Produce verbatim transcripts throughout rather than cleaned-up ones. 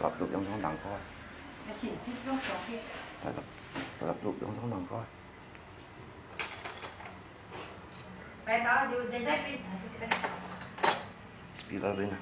Laptop用上难过。laptop，laptop用上难过。Speed到边啊？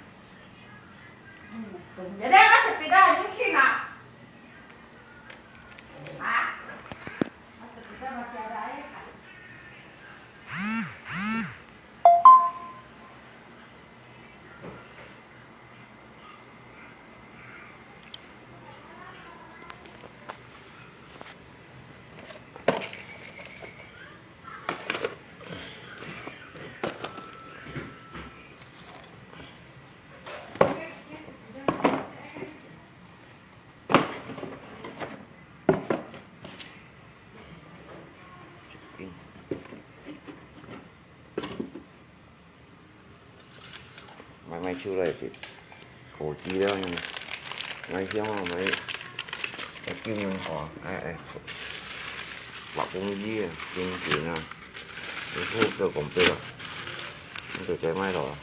買，買手來食，科技了呢。買香啊，買，買金銀花，哎，哎，六公斤啊，金錢啊，你好做功德啊，你就再買咯。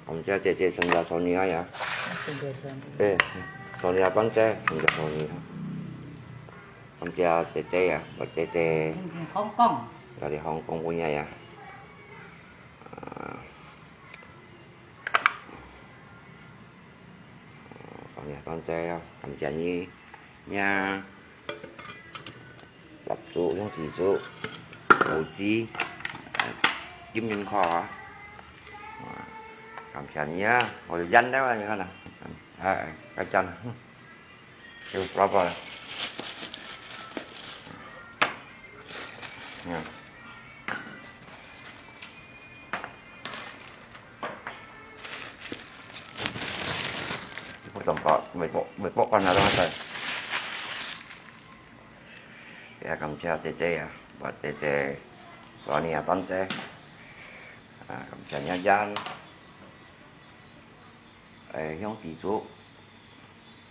感謝姐姐生日Sonia呀。生日Sonia。哎，Sonia半姐，生日Sonia。感謝姐姐呀，我姐姐。嗯，嗯，香港。在香港本地呀。啊，Sonia半姐呀，感謝你呀。 蠟燭、香蠟燭、無紙，金銀箍啊！哇，感謝你啊！我就印到啊，你看啊，哎，哎，蓋讚啊，哼，有爸爸了。你看，這不怎麼，微波，微波罐拿到那個。 也感謝姐姐啊，我姐姐Sonia半姐，啊，感謝你啊，哎，香蠟燭，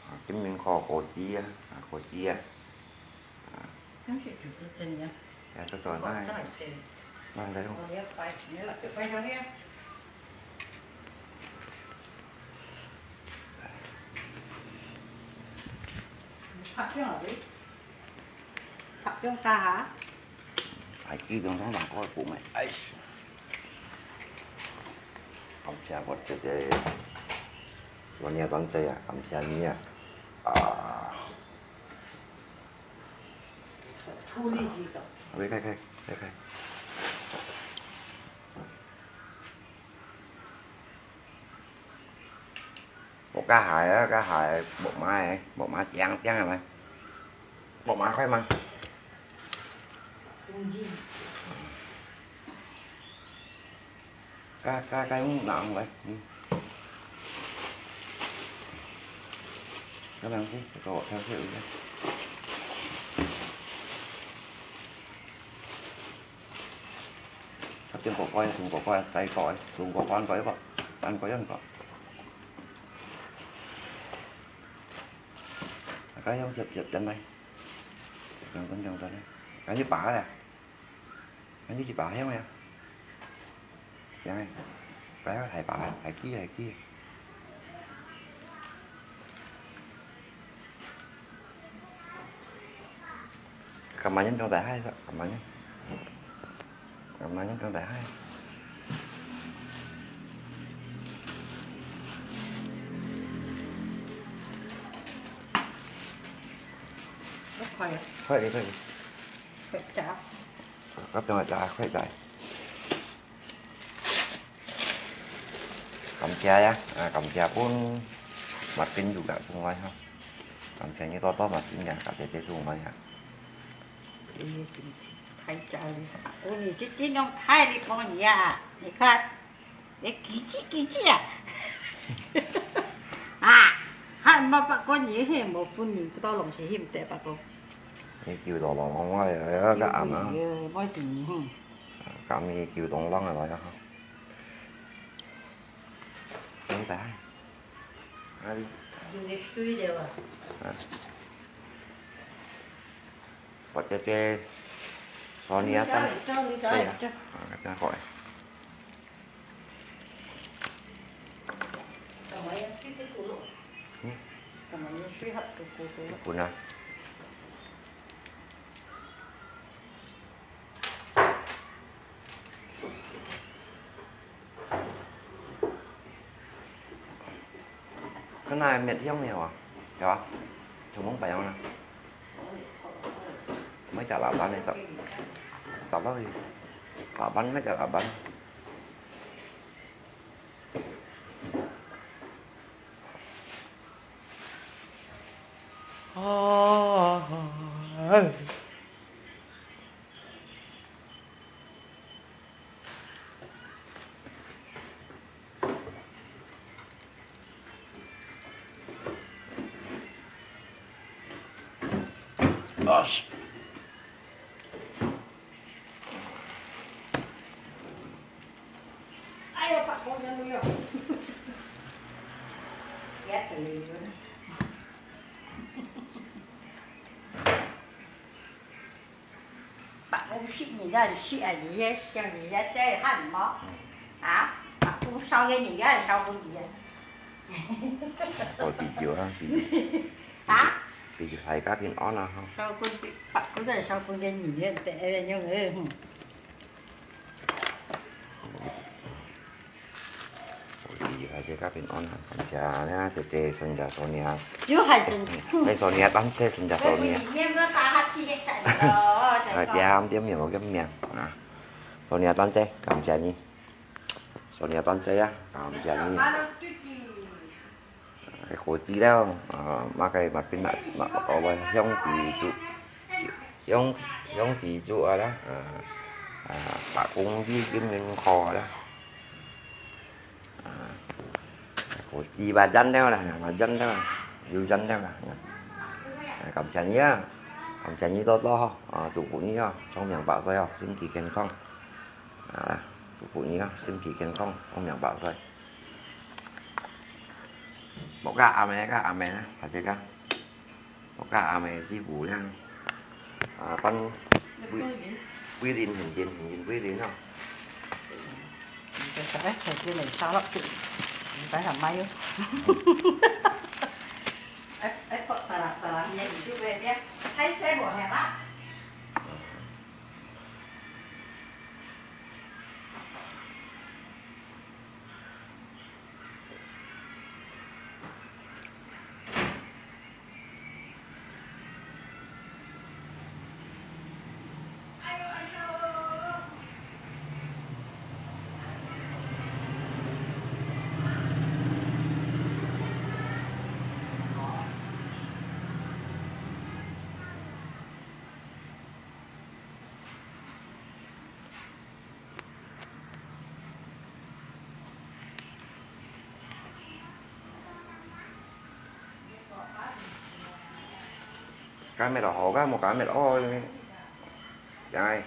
啊，金銀箍果子啊，啊，果子啊，啊。但是就是真的。也是做那，那个。我也拜，你了，就拜上去啊。你拍片了，喂。 拍中啥哈？還記得用上難過个布咩？哎，感謝我姐姐，Sonia半姐啊，感謝你啊！啊，處理這個。可以，可以，可以，可以，可以。 我加鞋啊，加鞋，木馬个，木馬靚靚个咩？木馬快嗎？加，加，加用冷个，嗯。加冷水，給我調水一下。 Hấp dẫn của coi, dùng của coi, tay coi, dùng của con coi bọ, con coi ăn coi. Cái không chụp chụp chân đây. Con con chân đây. Cái như bả nè. Cái như chị bả hiếu nè. Cái này. Cái thầy bả, thầy kia, thầy kia. 今晚人當大嗨，今晚人，今晚人當大嗨。快，快點，快點。快炸。快點炸，快炸。 感謝呀，啊，感謝分麥冰有个送來哈。感謝你多多麥冰呀，感謝這送來哈。哎呀，真太讚了！哦，你這，這樣太厲害呀！你看，你幾隻幾隻啊？啊，還無八個人，嘿，無分你，不到東西，嘿，毋得八個。你叫到浪浪啊，要个阿媽。哎呀，莫死你，嘿。 咁你叫當啷个來啊？當大。啊，你有个水了啊。啊。或者這昨日啊，當，你走，你走，對啊，你走。啊，這樣好誒。幹嘛要去這個路？嗯。幹嘛要去喝這個路？滾啊。看那滅香了啊，有啊，全部白香了。莫食老粄个，找，找到去，老粄莫食老粄。啊，哎。 哎呀，把我的路要，也可以。把我十年了，十二年，十二年在喊么？啊，把我烧个你也烧不离啊。我比較啊，比較，啊？比較大家平安啊哈。烧过，把我再烧过个你也得哎用哎哼。 比較大家平安啊，感謝呢，姐姐生日昨日啊，就还真，哎，昨日啊，當姐生日昨日啊，你也没有打他第一个感觉哦，啊，點點名，我个名啊，昨日啊，當姐，感謝你，昨日啊，當姐啊，感謝你。 果子了，啊，麼个嘛變啦，嘛，我个香子煮，香，香子煮啊啦，啊，啊，白公鸡金銀壳啊啦，啊，果子嘛煎了啦，嘛煎了啦，有煎了啦，啊，感謝你啊，感謝你多多吼，啊，祝福你哦，長命百歲哦，身體健康，啊，祝福你哦，身體健康，長命百岁。 無加暗个，加暗个啦，或者講，無加暗个師傅啦。啊，當桂，桂林，很近，很近桂林哦。你就說，哎，手機裡燒了，你擺上麥喲。哎，哎，不，不啦，不啦，你，你就不要這樣，太曬我了啦。 加咩落好，加無加咩落，哦，樣个。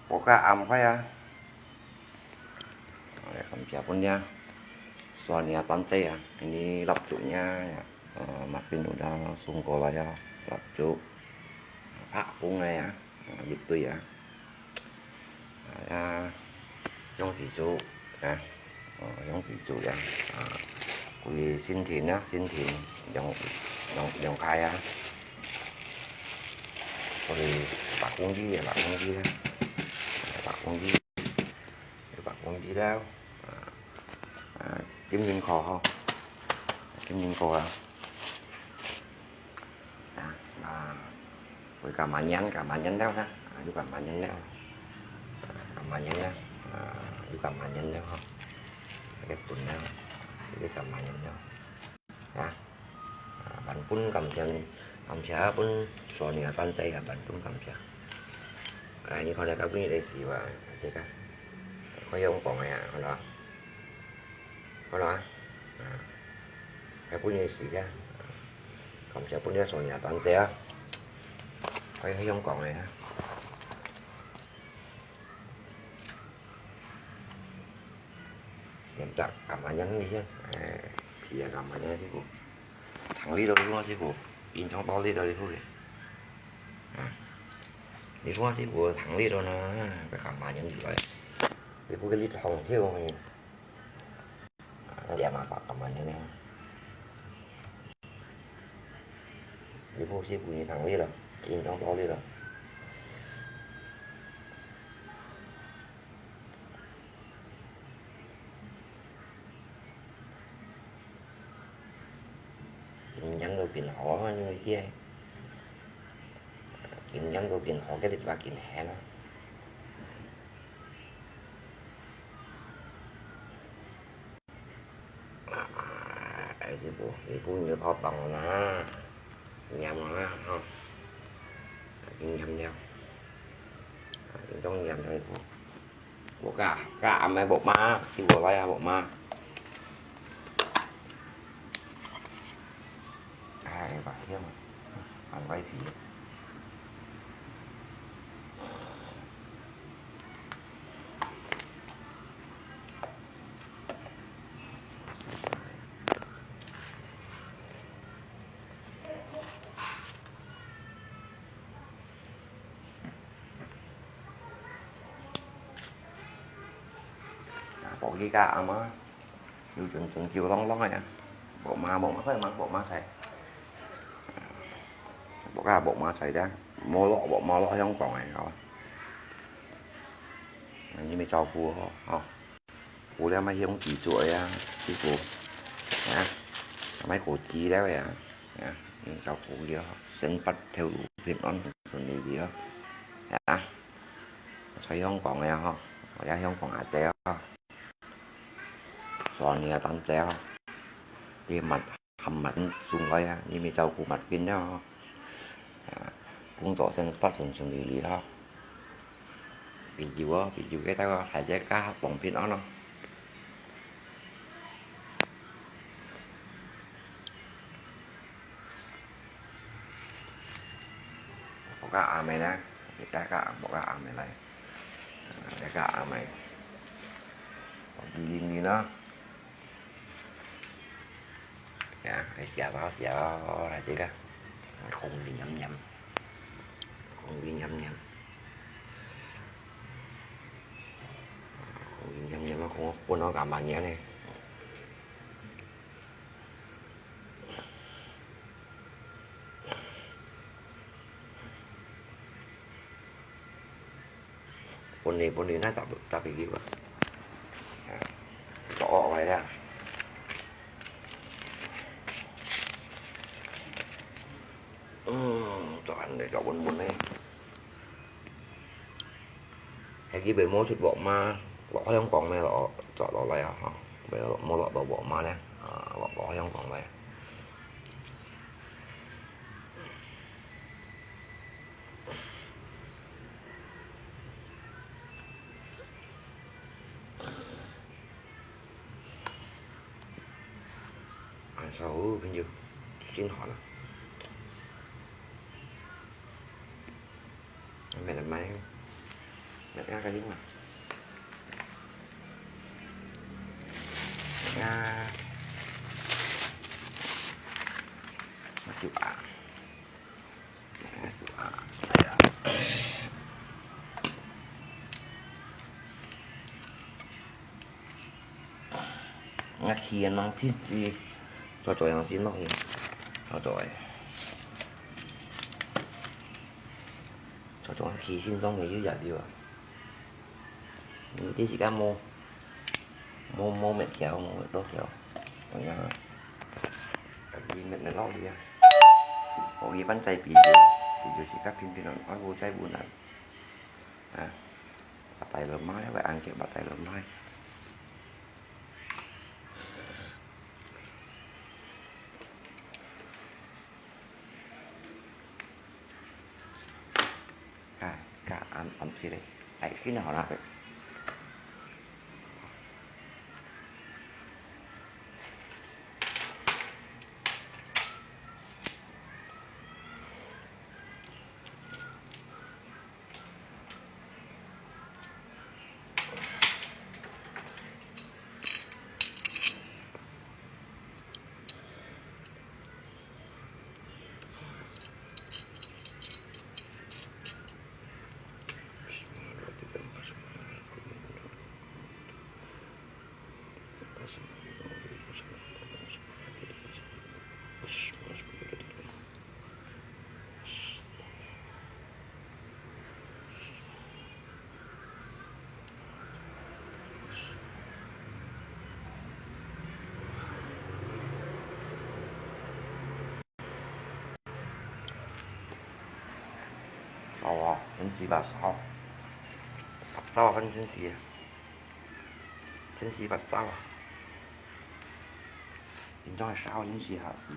Buka am kaya. Oleh kami pun ya. Suania tante ya. Ini lapcuknya ya. Eh, makin udah sungkol aja lapcuk. Pak pun ya. Eh, gitu ya. 啊，用自煮啊，哦，用自煮呀，啊，佢新田啊，新田兩兩兩開啊，所以白公鸡啊，白公雞啊，白公雞，白公雞了，啊，啊，金銀科吼，金银科啊。 啊，啊，會感恩人，感恩人了啦，啊，有感恩人了，啊，感恩人了，啊，有感恩人了吼。个分了，个感恩了。啊，啊，萬分感謝，感謝分所有个贊助啊，萬分感謝。啊，你看了，到尾个時候啊，這个，可以用講个啊，好了。好了啊，啊，到尾个時間，感謝分了所有个贊助啊，可以用講个啊。 Yang tak keamanan ni kan. Eh, pia keamanan siku. Thang li lo siku siku. Intong to li lo siku. Ah. Siku siku thang li lo na. Keamanan di lai. Siku ke li thong thiu ni. Ah, dia ma pa keamanan ni. Siku siku ni thang li lo. Intong to li lo. Kinh doanh đồ biển Hồ như kia. Kinh doanh đồ biển Hồ cái lịch và kinh hè nó. Ai sư phụ, sư phụ nhiều thọ tòng na. Nhầm rồi ha, không. Kinh doanh nhiều. Kinh doanh nhiều thôi. Bộ cả, cả ăn mấy bộ má, xin bộ lấy bộ má. Ai, bà hiếp mà. Ăn quay phí. Bộ kia cả ăn mà. Yu chun chun chiu long long ya. Bộ má, bộ má, thôi mà, bộ má sai. Bộ cả bộ má sai đó. Mua lọ, bộ má lọ không còn này rồi. Như mày cho cua hả? Hả? Cua đó mày không chỉ chuỗi ya, sư phụ. Hả? Mày cua chỉ đó ya. Hả? Như cho cua kia hả? Sinh bắt theo đủ phiên ăn, sinh đi đi hả? Hả? Sai không còn này hả? Ở đây không còn à, chế hả? 所有个單子哦，你物，含物送來啊，你咪照顧物品了哦。啊，工作先發順順利利咯。比如哦，比如个大家大家家方便安咯。 Bộ cả ăn mày nè, cái cả bộ cả ăn mày này. Cái cả ăn mày. Đi đi đi nó. Ya, cái xìa đó, xìa đó, là chứ đó. Không đi nhầm nhầm. Không đi nhầm nhầm. Không đi nhầm nhầm, không có quên nó cả mà nhé này. Bún ni, bún ni na tak, tak bigi ba. Tok wai da. Hmm, tok an de tok bún bún ni. Hai ki bei mo chut bok ma, bok hai yong kong me lo, chok lo lai a ha. Bei mo lo do bok ma ne, a, bok, bok hai yong kong lai. Ăn sau hư phin yu, xin hỏi là. Mẹ là máy. Mẹ nga cái gì mà. Mẹ nga. Mà xíu à. Mẹ nga xíu à. Nga khi ăn mang xin gì. Cho cho yang xin lo hi. Cho cho ai. Cho cho khi xin xong thì yu ya đi à. Ni ti si ka mo. Mo, mo mệt kéo, mo mệt to kéo. Còn ya. Vì mệt mệt lo đi à. Có gì bắn chạy bị gì. Bị gì si ka pin pin ăn, ăn vô chạy buồn ăn. À. Bắt tay lơ mai, vậy ăn kia bắt tay lơ mai. 哎，真好啦。 燒啊，真是吧，燒。燒啊，真是啊。真是吧，燒啊。緊張燒，真是嚇死。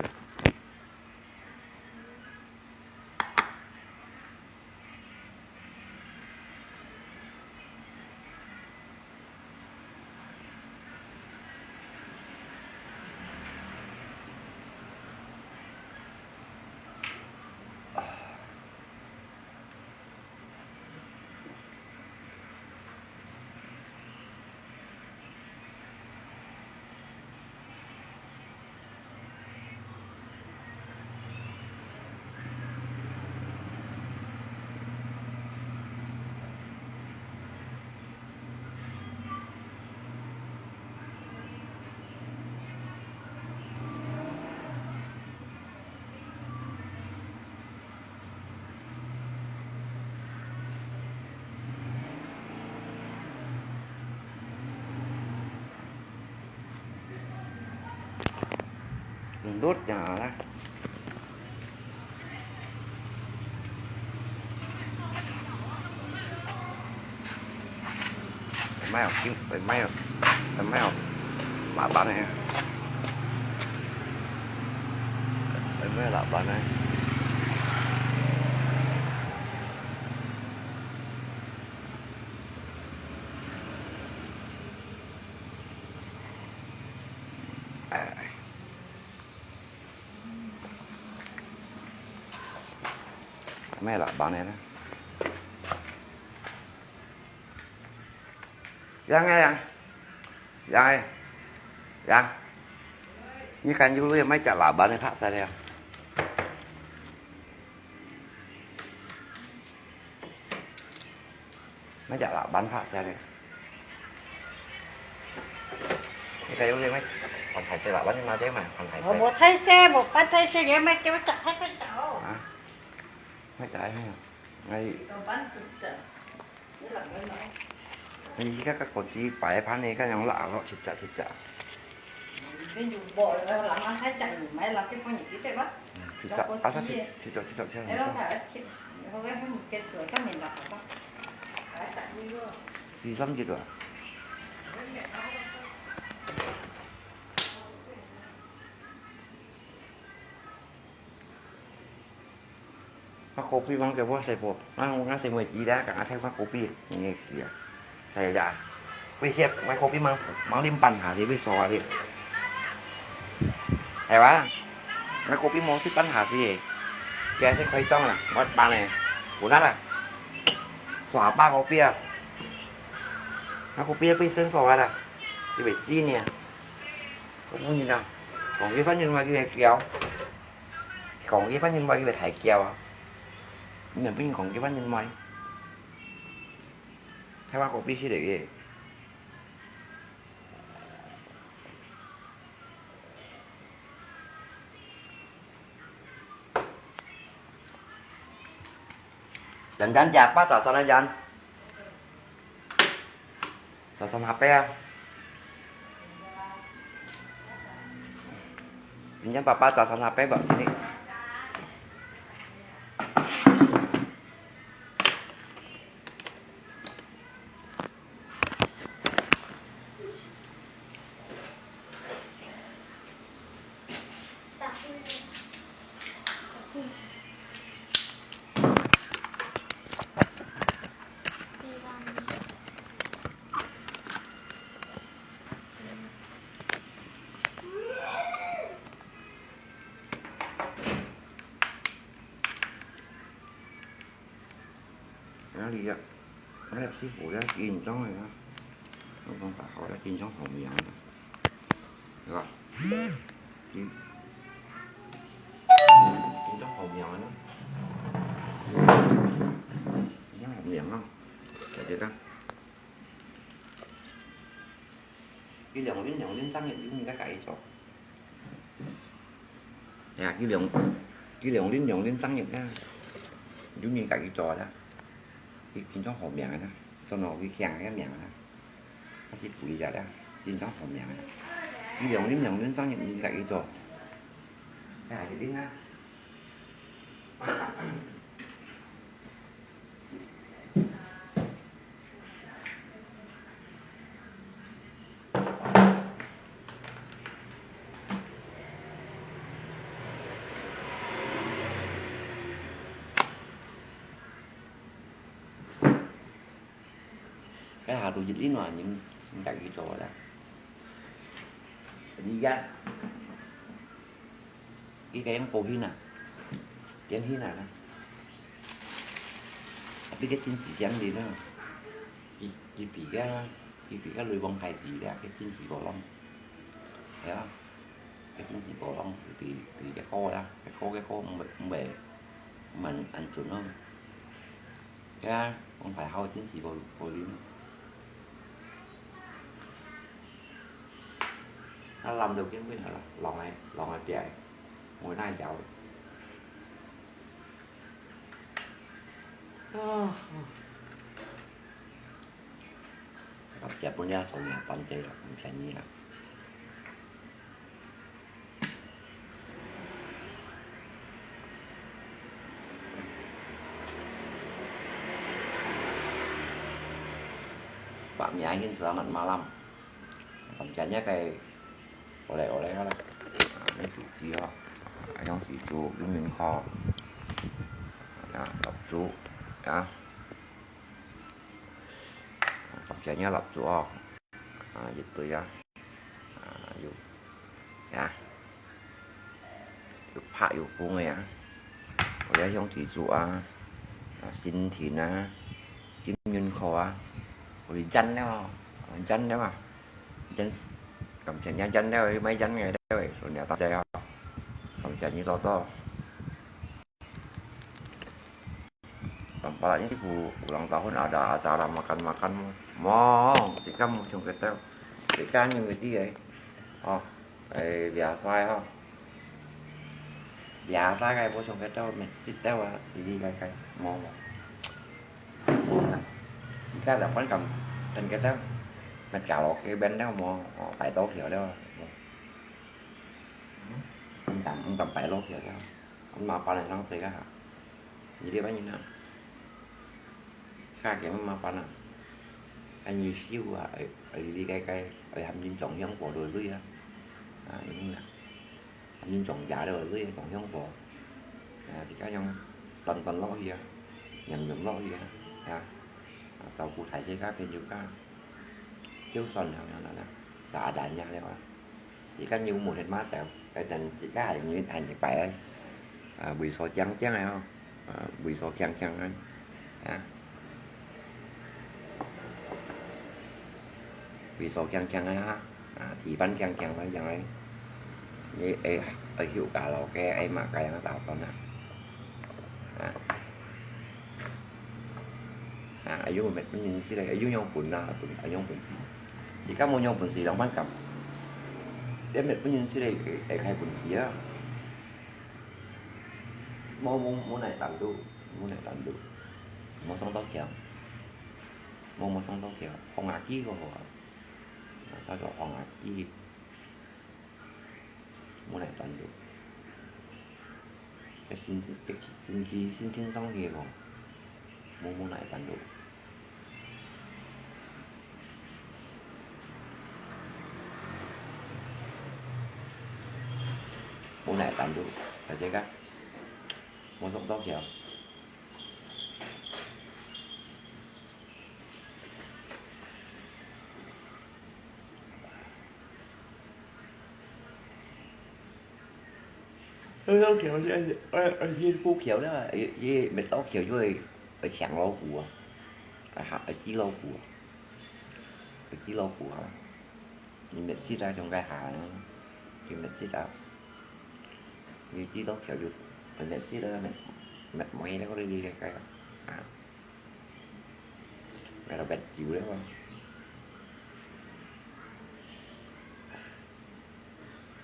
Lembut ya lah. Phải may học, phải may học, phải may học lạ bắn này. Phải may lạ bắn này. À. May lạ bắn này đó. Yang eh, yang. Yang eh. Yang. Ni kan yu lui mai chak lạ bắn này thak sai liao. Mai chak lạ bắn thak sai liao. Ni kan yu lui mai, còn thải xe lạ bắn nhưng mà thế mà, còn thải xe. Ủa, bộ thay xe, bộ bắt thay xe để mai kêu chặt hết cái chậu. Hả? Mai chak ai hả? Ngay. Đồ bắn chụp chặt. Ê, các, các con chỉ phải phán này, các dòng lạ lọ chịt chạ, chịt chạ. Cái dù bộ là làm ăn thái chạy ngủ máy làm cái con nhảy tí tệ bác. Ừ, chịt chạ, à, sao chịt, chịt chạ, chịt chạ, chịt chạ, chịt chạ. Không có một cái cửa các mình đọc hả bác? Thái chạy đi luôn. Xì xăm chịt rồi. Mah kopi mang ke bo sai po, mang, mang sai mo ji da, ka sai mah kopi, ni sia. Sai ja. Pi siap, mah kopi mang, mang lim pan ha, di pi so di. Hai wa, mah kopi mo si pan ha si. Kia sai khoi chong la, mo pan ne. Bu na la. So pa kopi a. Mah kopi pi sen so la. Di pi ji ni. Ko bu ni na. Kong ki fan ni ma ki kiao. Kong ki fan ni ma ki pi thai kiao a. Ni pi kong ki fan ni ma. Thai wa kopi si de ye. Yan yan ya pa ta sa na yan. Sa sa na pe a. Yan yan pa pa ta sa na pe ba sini. 个，哎呀，師傅个緊張个啊，我講大學个緊張好命啊，對吧？緊，緊張好命啊，緊張好命啊，大家看。 佢兩輪兩輪生日，有人家家己做。哎呀，佢兩，佢兩輪兩輪生日啊，有人家己做啦。佢緊張好命啊，做到佢強个命啊，還係不一樣啦，緊張好命啊。佢兩輪兩輪生日，有人家己做。哎呀，一輪啊。 該下肚一輪啊，人，人家己做啦。你呀，佢个樣高興啊，驚喜啊啦。啊，比个真實相連啊，佢，佢比个，佢比个雷公太子咧，个真實無浪。係啊，个真實無浪，佢比，比个高啦，个高，个高毋會，毋會，毋會恁準咯。 呀，講大學真係無，無靈。啊，淋到緊緊啊，浪个，浪个壁，無奈何。啊，啊，這本也送人搬家了，毋便宜啊。 Pak Mia hin selamat malam. Macam jannya kai oleh-oleh lah. Ah, ini cuci oh. Ayong situ, yung min ko. Ya, lapcu. Ya. Macam jannya lapcu oh. Ah, gitu ya. 啊，有，呀，有拍有風个啊，有這兄弟組啊，啊，新亭啊，金運科啊，有人讚了哦，啊，讚了啊，讚，感謝你讚了，有買讚个了，所以你要大家哦，感謝你多多。 Tampak ini bu, ulang tahun ada acara makan-makan. Mong, tika mu chung kita. Tika ni mesti eh. Oh, eh, biasa ya. Biasa kai bu chung kita, mesti tahu ah, ini kai kai. Mong, mong. Tika dapat kam, dan kita, met kalau ke benda mong, oh, pai tau kio leo. Mong. Mong kam, mong kam pai lo kio leo. Ăn mah păn năng sê ka hả? Như thế bao nhiêu năm? Ka kia ăn mah păn à? Anh nhiều siêu à, ở, ở đi cái cái, ở hàm nhân trọng hiếu của đôi lui á. À, đúng là hàm nhân trọng giá đôi lui trọng hiếu của. À, thì các nhóm tần tần lõ hiếu, nhầm nhầm lõ hiếu. À, tàu cụ thể chế các bên nhiều các. Chiếu son hả, nó là, nó là. Xả đá nhà đấy à. Chỉ có nhiều mùa hết mát cháo, cái tần chỉ có hai nghìn, hai nghìn bảy. À, buổi so chăng chăng này không? À, buổi so chăng chăng này. À. Buổi so chăng chăng này ha. À, thì bắn chăng chăng này chăng này. Ê, ê, ê, hiệu cả lò kê, ê, mà cái nó tạo son à. À. À, ai yong mệt bún nhìn xí đây, ai yong yong bún à, bún, ai yong bún xí. Xí cá mô yong bún xí lòng bắn cặp. Để mệt bún nhìn xí đây, ai khai bún xí á. Mô, mô, mô này tạm đủ, mô này tạm đủ. Mô sống tóc kéo. Mô, mô sống tóc kéo. Không ngạc ký của họ. Sao cho không ngạc ký. Mô nại tăn lụt. Cái sinh, cái sinh khí, sinh sinh sống gì không? Mô, mô nại tăn lụt. Mô nại tăn lụt. Phải thế các. Mô sống tốt kìa. Ơ, ơ, kiểu, ơ, ơ, ơ, ơ, ơ, ơ, ơ, ơ, ơ, mệt tóc kiểu, ơ, ơ, chàng ló hù à. 啊，哈，會記老虎啊，會記老虎啊，你滅失啊，像該下呢，你滅失啊，你記老虎就，滅失啊，滅，滅，滅了，你，你，你，啊，該就滅走了啊。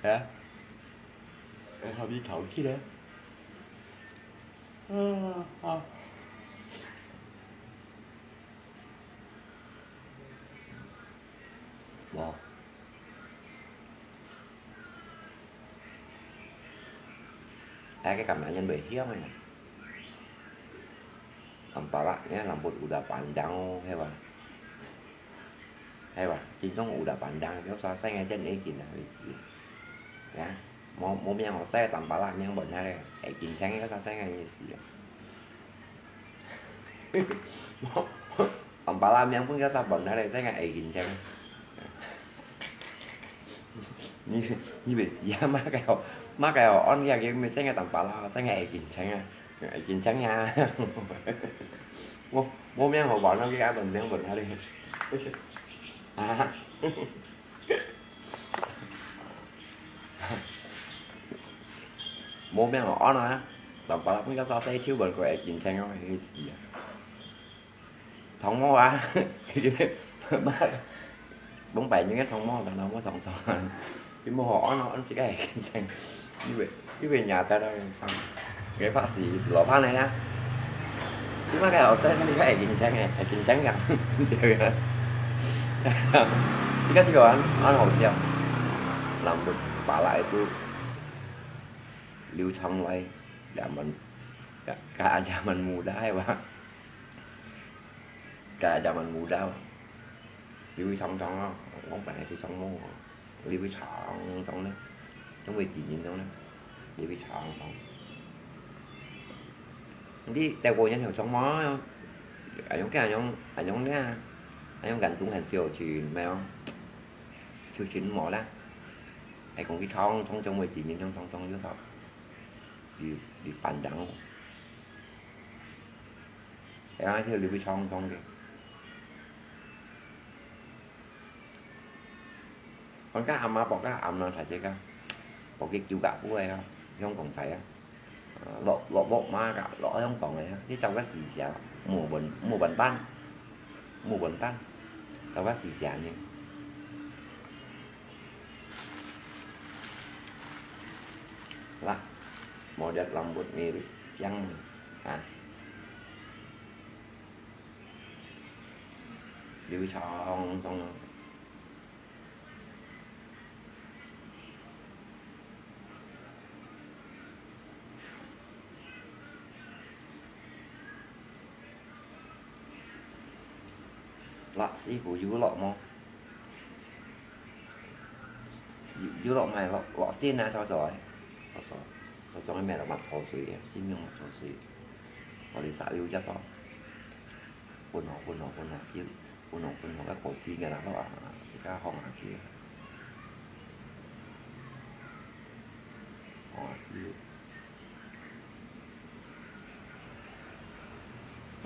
啊？該好比頭去了。啊，啊。 無。哎，該感覺人袂香个。Tampalak呢，rambut udah panjang哦，係吧？係吧？Cicung udah panjang，有啥生个真已經啊，意思。呀，無，無名好勢，tampalak名分下咧，會緊生个，有啥生个意思啊？ Tampalak名分佢煞分下咧，生个會緊生。你，你袂知啊，麼个哦，麼个哦，安這个名生个tampalak，生个會緊生啊，會緊生啊。無，無名好分，佢也分名分下咧。啊。 無名哦，安啊，tampalak分佢煞細，手分佢會緊生哦，去死啊！長毛啊，媽，講白你个長毛，長毛長長啊，你無好安哦，安自家會緊生，因為，因為人家在那邊放，該把是，是老板來啊。 你嘛个後生，你个會緊張个，會緊張个，對啊。你个是講安，安好笑，rambut palak itu流長來，zaman，ka-，zaman muda係吧？Ka zaman muda，流長長啊，講白係長毛啊。 你會長長呢，因為自然長呢，你會長長。你帶過人有長毛啊？哎喲，哎喲，哎喲呢，哎喲，感動很少去，沒有，就全無啦。還講佢長長，因為自然長長長，有啥？你，你反正，哎呀，就你會長長个。 講个阿媽，講个阿媽，大隻个，講个舊个古个啊，香港仔啊，啊，落，落屋嘛个，落香港个啊，你走个時時啊，無問，無問班，無問班，走个時時啊呢。啦，無得rambut mirip，樣啊，流長長。 啦，師傅有落無？有，有落無？落，落線啊，做做个。做做，做做个咩落？抹茶水个，盡量抹茶水。𠊎兜茶樓一到。分哦，分哦，分哦，師傅。 分哦，分哦，該果子个啦，好啊，自家放下去啊。放下去。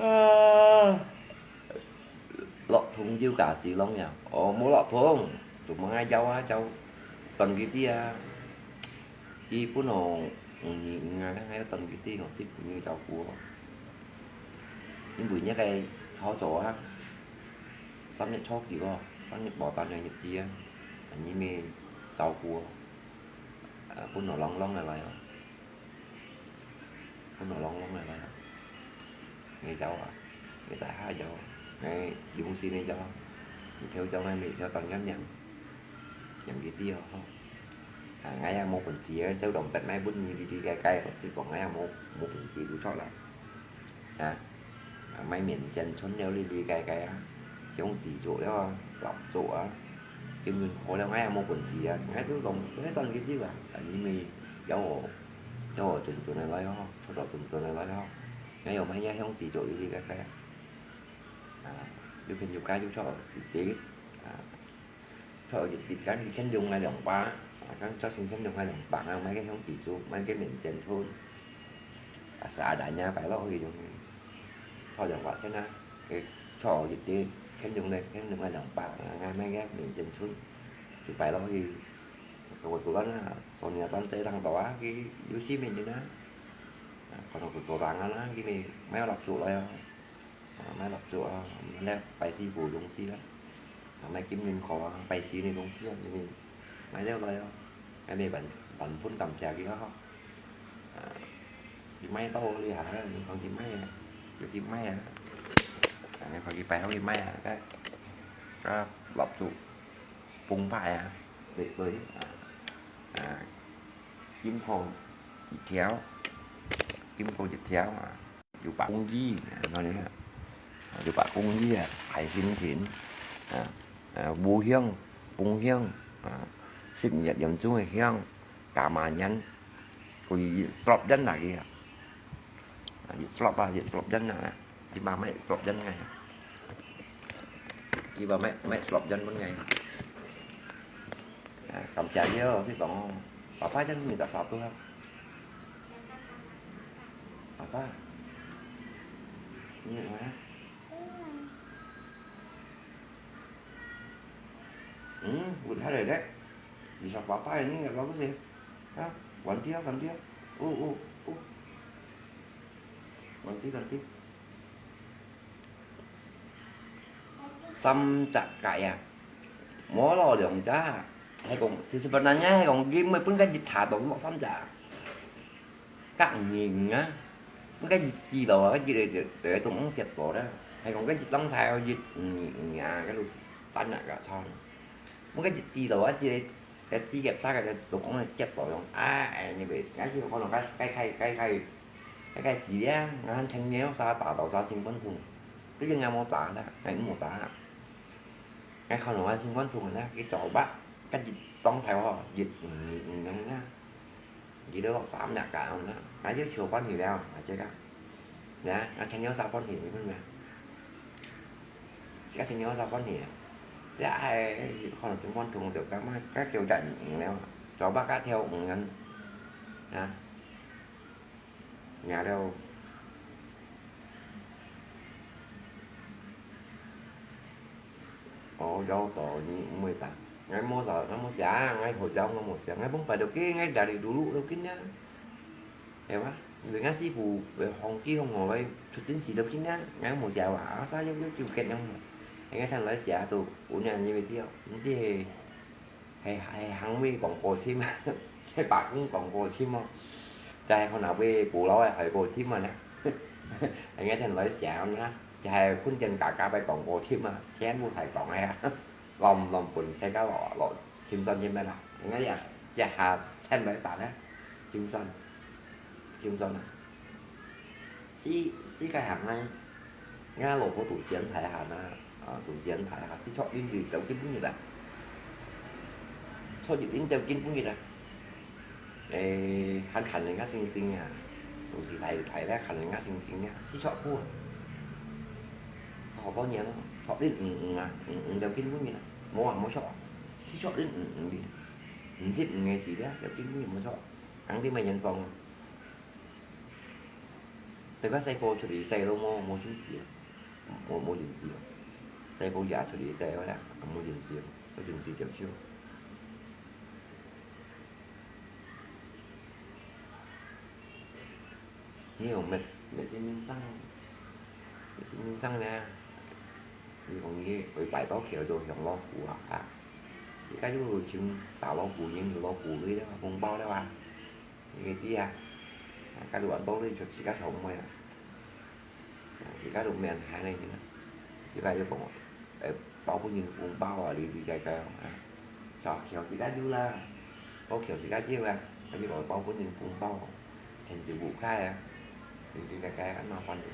啊，落通就假死咯呀。哦，無落通，做麼个走啊走，斷佢啲啊。佢分哦，五二五啊，該斷佢啲，𠊎識分佢照顧哦。因為這个操作啊， 三月初九哦，三月無單个日子啊，你咪照顧哦，啊，分𠊎啷啷个來哦，分𠊎啷啷个來哦，你走啊，你大下走，你用心个走，你跳走，你咪跳當然樣。 Yang gitu哦，吼。啊，𠊎也無本事啊，收當白買分你哩哩个个，是講𠊎也無，無本事就著啦。啊，啊，買面線春了哩哩个个啊，用紙做了啊，蠟做啊，金銀科了，𠊎也無本事啊，𠊎就講，𠊎當gitu啊，啊，你咪要我，要我準準个來哦，出到準準个來哦，𠊎有買也用紙做哩哩个个啊。啊，有朋友家就著，一滴，啊。 著一，一間一千兩啊兩百，啊，剛著千千兩啊兩百啊，買个香雞粥，買个面線春，啊，seadanya擺落去用，著兩百千啊，佢著一垤，肯定个，肯定个兩百，𠊎買个面線脣，就擺落去，𠊎肚卵啊，昨日當濟當多啊，佢有四面人啊，啊，可能佢做生意啊，佢咪買落足來啊，啊，買落足啊，買了拜四無東西啦，啊，買金銀箍啊，拜四个東西啊，因為買了來啊，還沒半，半分感謝佢啊，吼。啊，佢買到厲害啊，你看佢買啊，有佢買啊，啊，你看佢擺好佢買啊，該，該落足。 澎湃啊，對，對，啊，啊，金箍一條，金箍一條啊，六百公斤，啊，恁樣啊，六百公斤啊，大心情，啊，啊，無香，豐香，啊，十二點鐘个香，加滿年，佢一粒印落去啊，啊，一粒啊，一粒印啊。 佢嘛買十粒銀个，佢嘛買，買十粒銀分𠊎。啊，感謝你哦，老師講哦，爸爸真係得啥多啊？爸爸，你來啊。嗯，我看了嘞，你說爸爸，你也老不行啊？玩具啊，玩具啊，哦哦哦，玩具玩具。 三隻雞啊，無咯，兩隻啊。係講，其實本來係講，佢毋會分佢一查到落三隻啊。隔五二五啊，分佢一支路啊，佢一個就，就係當食到啦。係講，佢一張牌哦，一五二五啊，佢就三隻雞餐。 毋過一支路啊，這个，這職業差个就講个接到用，啊，哎，你袂，𠊎是可能該，該開，該開，該開始咧，𠊎還聽了啥打到啥心肝痛，最近𠊎無打啦，𠊎無打啦。𠊎可能𠊎心肝痛啦，佢做吧，該一當頭吼，一，嗯，嗯，嗯，嗯， 佢都落三日假啦，𠊎就求關係了，𠊎這個，呀，𠊎天天有啥關係，你問咩？這個天天有啥關係啊？這哎，可能是問同就講嘛，該叫人了，做麼个跳舞人啊？ 贏了。哦，有道理，毋會打。𠊎無打，𠊎無寫，𠊎好笑，𠊎無寫，𠊎攏擺到緊，𠊎家己嘟嚕到緊啊。係嘛？因為𠊎師傅會放機放學，會出電視到緊啊，𠊎無寫話，啊，啥有有就緊樣嘛。𠊎看來寫到，有影你會知哦，毋知係 係，係行尾廣播站啊，係罷工廣播站哦，就係可能會古老个海報站啊呢。應該聽來想啦，就係婚姻價格个廣播站啊，全部係講个啊，亂亂分世界落落，深山深咩啦？應該呀，這下聽來打呢，深山，深山啊。 四，四界行啊，𠊎老婆讀師範大學啊，啊，讀師範大學，四出年就走緊畢業啊。出一年走緊畢業啊。誒，還看人家星星啊，讀書大大咧，看人家星星啊，四出久啊。好多年咯，出年五五啊，五五走緊畢業啊，無啊，無出啊，四出年五五年，五十五个時咧，走緊畢業無出，講啲咩人講啊？ 等下細波出去細路無，無認識啊，無，無認識啊。細波也出去細个啦，無認識啊，無認識接受。你有乜，乜係人生，乜係人生呢？你講你會擺到橋就向老虎啊，啊！你該就尋打老虎贏，有老虎鐳了，紅包了啊！ 你知啊，啊，該就按道理就自家做毋會啊，自家就免閒个，自家就講，誒，包分人紅包啊，哩哩个个啊，就就自家有啦，包就自家有啊，啊，你講包分人紅包，天就無開啊，哩哩个个啊，麻煩个。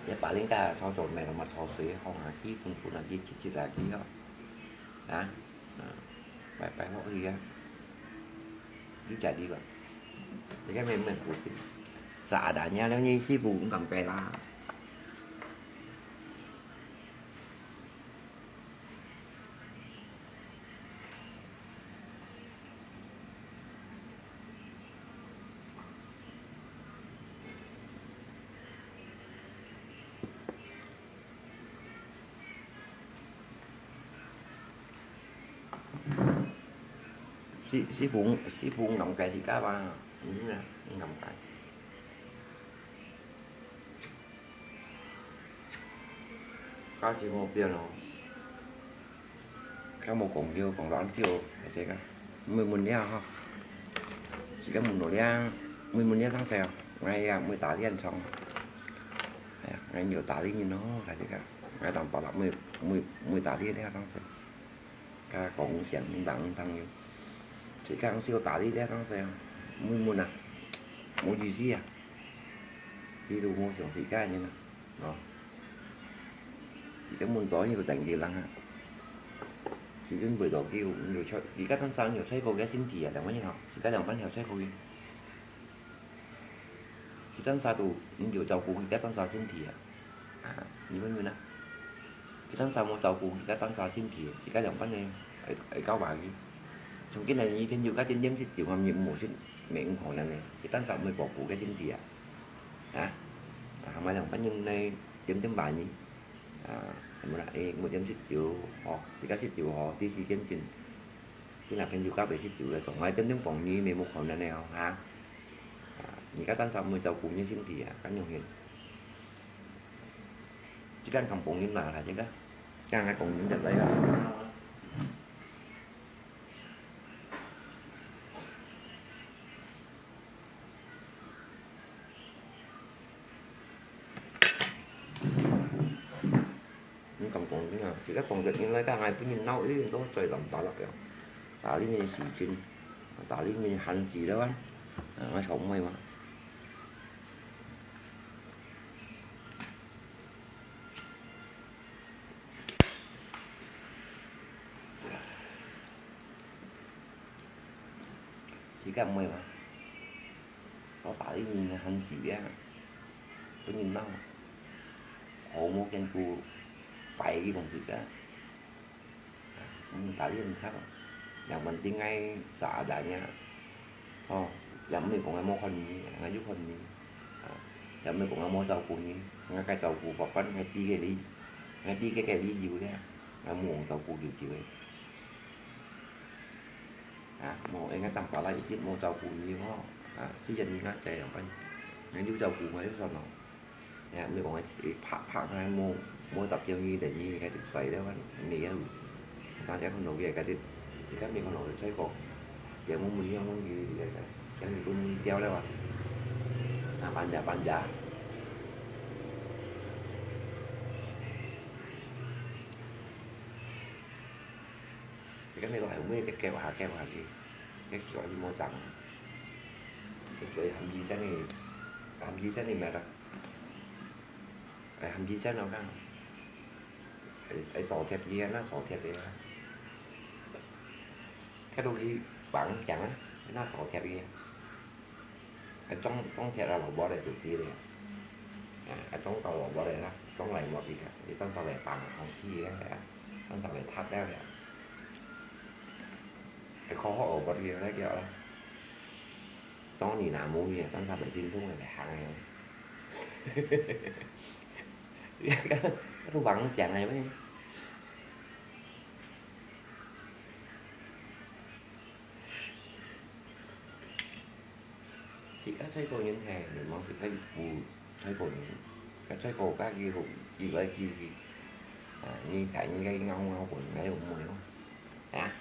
一百零个操作，免嘛操水，放下去，分分下去，七七下去咯，啊。 啊，拜拜落去啊。有家己吧。這個沒，沒關係。Seadanya了，你是不敢拜啦。師，師傅，師傅能解釋个嘛？嗯啊，能解。價錢無變哦。 該無講究，講到恁久，大家，毋會問了吼。自家問到這，毋會問了生事哦。𠊎也毋會打臉場。哎呀，𠊎有打臉人哦，大家。𠊎當白啦，毋會，毋會，毋會打臉了生事。該講先明白，毋通有。自家講少打臉了生事哦，毋會問啊，無意思啊。佢都無相信个人啊。 哦。佢个問到你有等佢人啊。佢真會到佢有，有出，佢个單儕有出過个身體啊，兩個人吼，佢个兩半條出過去。佢單儕都，你有照顧佢个單儕身體啊。啊，你問問啊。佢單儕無照顧佢个單儕身體，佢个兩半呢，會，會搞壞去。從今日你朋友个點點食酒啊，你無食，無可能呢。佢單儕毋會保護个身體啊。 啊，啊，買兩百銀來點點買呢。啊，什麼啦？誒，無點食酒，哦，自家食酒哦，第四件事。你若朋友隔壁食酒个，講，我點點講你，無可能个哦，哈。啊，你个單儕毋會照顧你身體啊，恁樣形。這个講講人嘛，啦，這个，這樣來講人就來啊。 你講講人啊，自家講个人來講，𠊎分人鬧，一定都最難打落了。打理你時間，打理你閒時了啊，啊，𠊎愁妹嘛。 自家毋會嘛？我打理人个閒時啊，分人鬧，好無見過擺个講自家。嗯，打理人差，兩萬定愛啥人呀？哦，也毋係講𠊎無看你，𠊎有看你。啊，也毋係講𠊎無照顧你，𠊎該照顧，不管𠊎知个理，𠊎知个个理由咧，𠊎無照顧久久个。 啊，無，應該當爸爸一直無照顧你哦。啊，雖然你那在啊，反正有照顧𠊎就算咯。呀，你講个是拍拍𠊎無，無十九年，等於該就衰了啊，你也有。上家看到个，該就，自家沒看到个衰過，也無問題，無問題，該就，該就問題掉了啊。啊，搬家，搬家。 你看那个還有咩个叫下叫下去，該叫去莫長，該叫含醫生个，含醫生个咩啦？哎，含醫生咯，看，哎，哎，掃貼个啊，那掃貼个啊，該都去網上啊，那掃貼个啊。 啊，種，種田啊，蘿蔔个就知咧。啊，啊，種到蘿蔔个啦，種來莫知个，你當時來放空氣个啊，當時來塌了了。啊，科學蘿蔔个來叫啦。當你那無个，當時來精通个來行个。都妄想个咩？ 自家在个人係，你望自家有在个人，該在个家己好，以為佢，啊，你家己个咬咬分，該有無用？啊？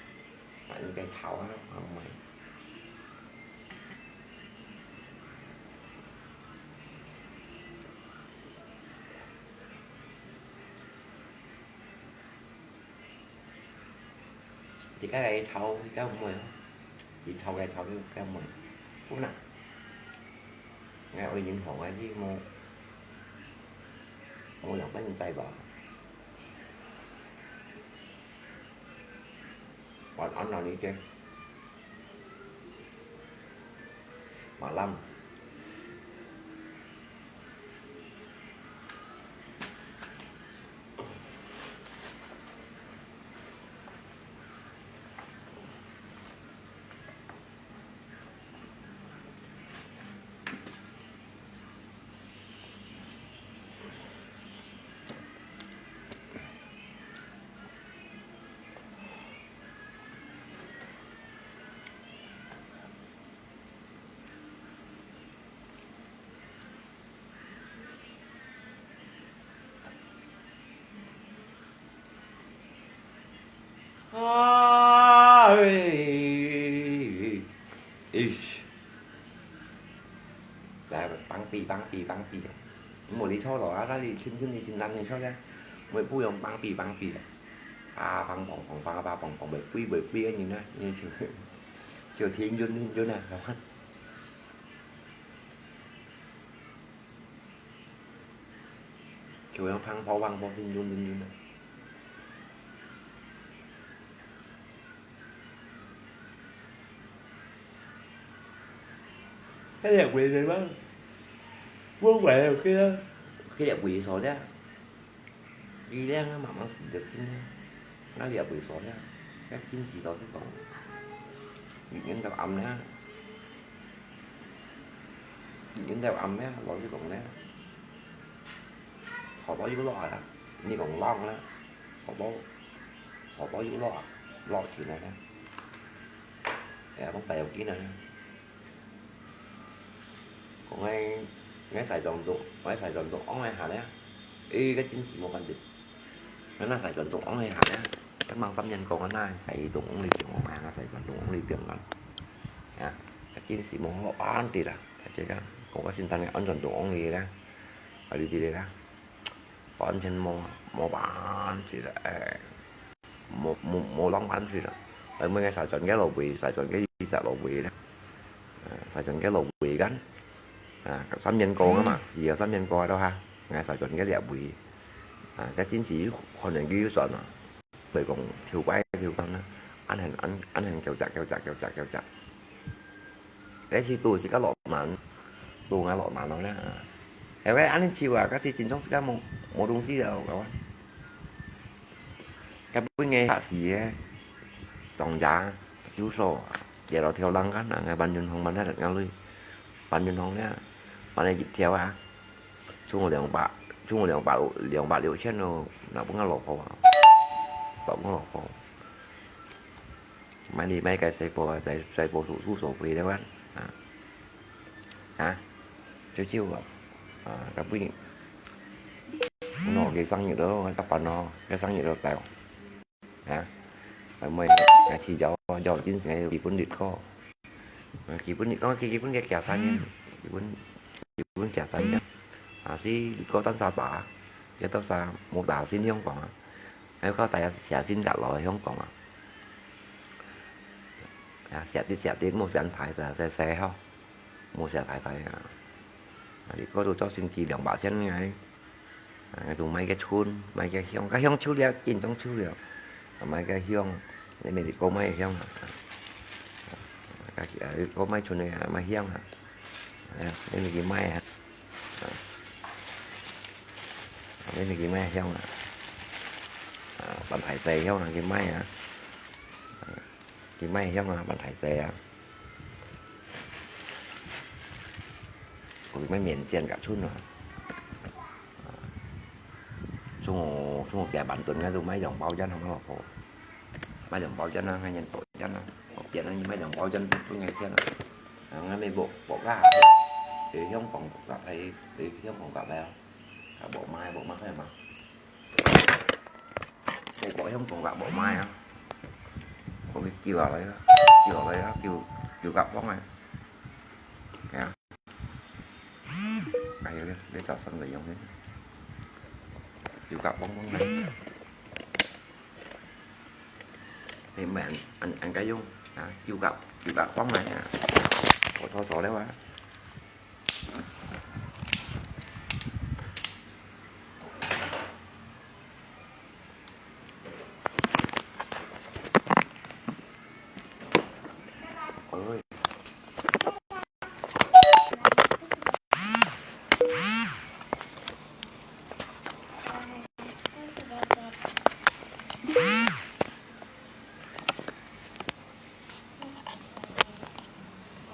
啊，你該吵啊，啊，毋係。 自家个炒，自家毋會，佢炒个炒，自家毋會。不能。𠊎愛銀行，𠊎係無，無兩百銀仔吧。還安到你个。 Malam. 自啊，哎，哎，哎。來，放屁，放屁，放屁。無你坐咯，啊，該你輕輕你先讓你坐咧，我不用放屁，放屁咧。啊，放放放放放放放，會飛會飛个人啊，你就就停頓停頓啊，係嘛？ 就像放炮放炮，叮咚叮咚啊。該條尾个嘛，我話个，該條尾所咧。 佢咧，慢慢死得緊咧，該也袂爽咧，該真係老實講，日日都暗咧，日日都暗咧，老實講咧，好多又落啊，你講浪咧，好多，好多又落啊，落起來咧，哎呀，講白有緊啊。 講𠊎，𠊎西裝都，𠊎西裝都戇一下咧，誒，該真係無辦法。𠊎那西裝都戇一下咧，該吂三年過，𠊎那西裝戇裡變戇啊，𠊎西裝都戇裡變啊。啊，該真係無辦法啦，大家講，講𠊎先生个安全都戇裡咧，啊，你知咧啦。 完全無，無辦法，誒，無，無，無啷辦法啦。誒，每個西裝个落尾，西裝个一隻落尾咧，誒，西裝个落尾間，啊，三年過啊嘛，死啊三年過啊都哈，𠊎西裝个落尾，啊，該真係可能佢又轉啊。 所以講，頭擺頭講啦，恁樣，恁，恁樣叫隻，叫隻，叫隻，叫隻。該時都自家落難，都𠊎落難咯啦。後尾恁樣笑啊，該時真正自家無，無東西了，𠊎講。該本个客死个，莊家，收數，也落跳浪干啊，𠊎搬運行搬得人家累，搬運行了，搬了一條啊。 總共兩百，總共兩百，兩百六千咯，拿分𠊎老婆啊，拿分𠊎老婆。買你買个細波啊，細，細波手，手手飛了啊，啊，啊，就就啊，啊，該不行。喏，佢生日咯，該辦咯，該生日咯，來哦。 啊，啊，毋係，啊，係有，有真實个基本律歌。啊，基本律歌，基本个假山人，基本，基本假山人。啊，係律歌單沙打，這到沙無打先香港啊，還有靠大家寫信落來香港啊。啊，寫啲寫啲，無寫太大，細細吼。 無寫太大啊。啊，你嗰度做生意兩百千个，啊，就買个春，買个香，个香出了，緊張出了，啊，買个香，你咪去買香啊。啊，你講買春个啊，買香啊。哎呀，你咪去買啊。啊，你咪去買香啊。啊，辦大細香啊，去買啊。啊， 佢賣香啊，辦大細啊。佢賣面線甲春啊。中午，中午幾萬噸啊，都賣兩包煙，好無？賣兩包煙啊，還人包煙啊，我變了，你賣兩包煙，中午錢啊。啊，𠊎咪無，無價，佢香港價，佢，佢香港價啊，啊，無賣，無賣，係嘛？ 我講香港話無賣啊，我去叫下來啊，叫下來啊，叫，叫甲方啊，係啊，哎呀，你，你找上來用呢，叫甲方方來，你毋係恁，恁，恁个用啊，叫甲，叫甲方來啊，我錯錯了啊。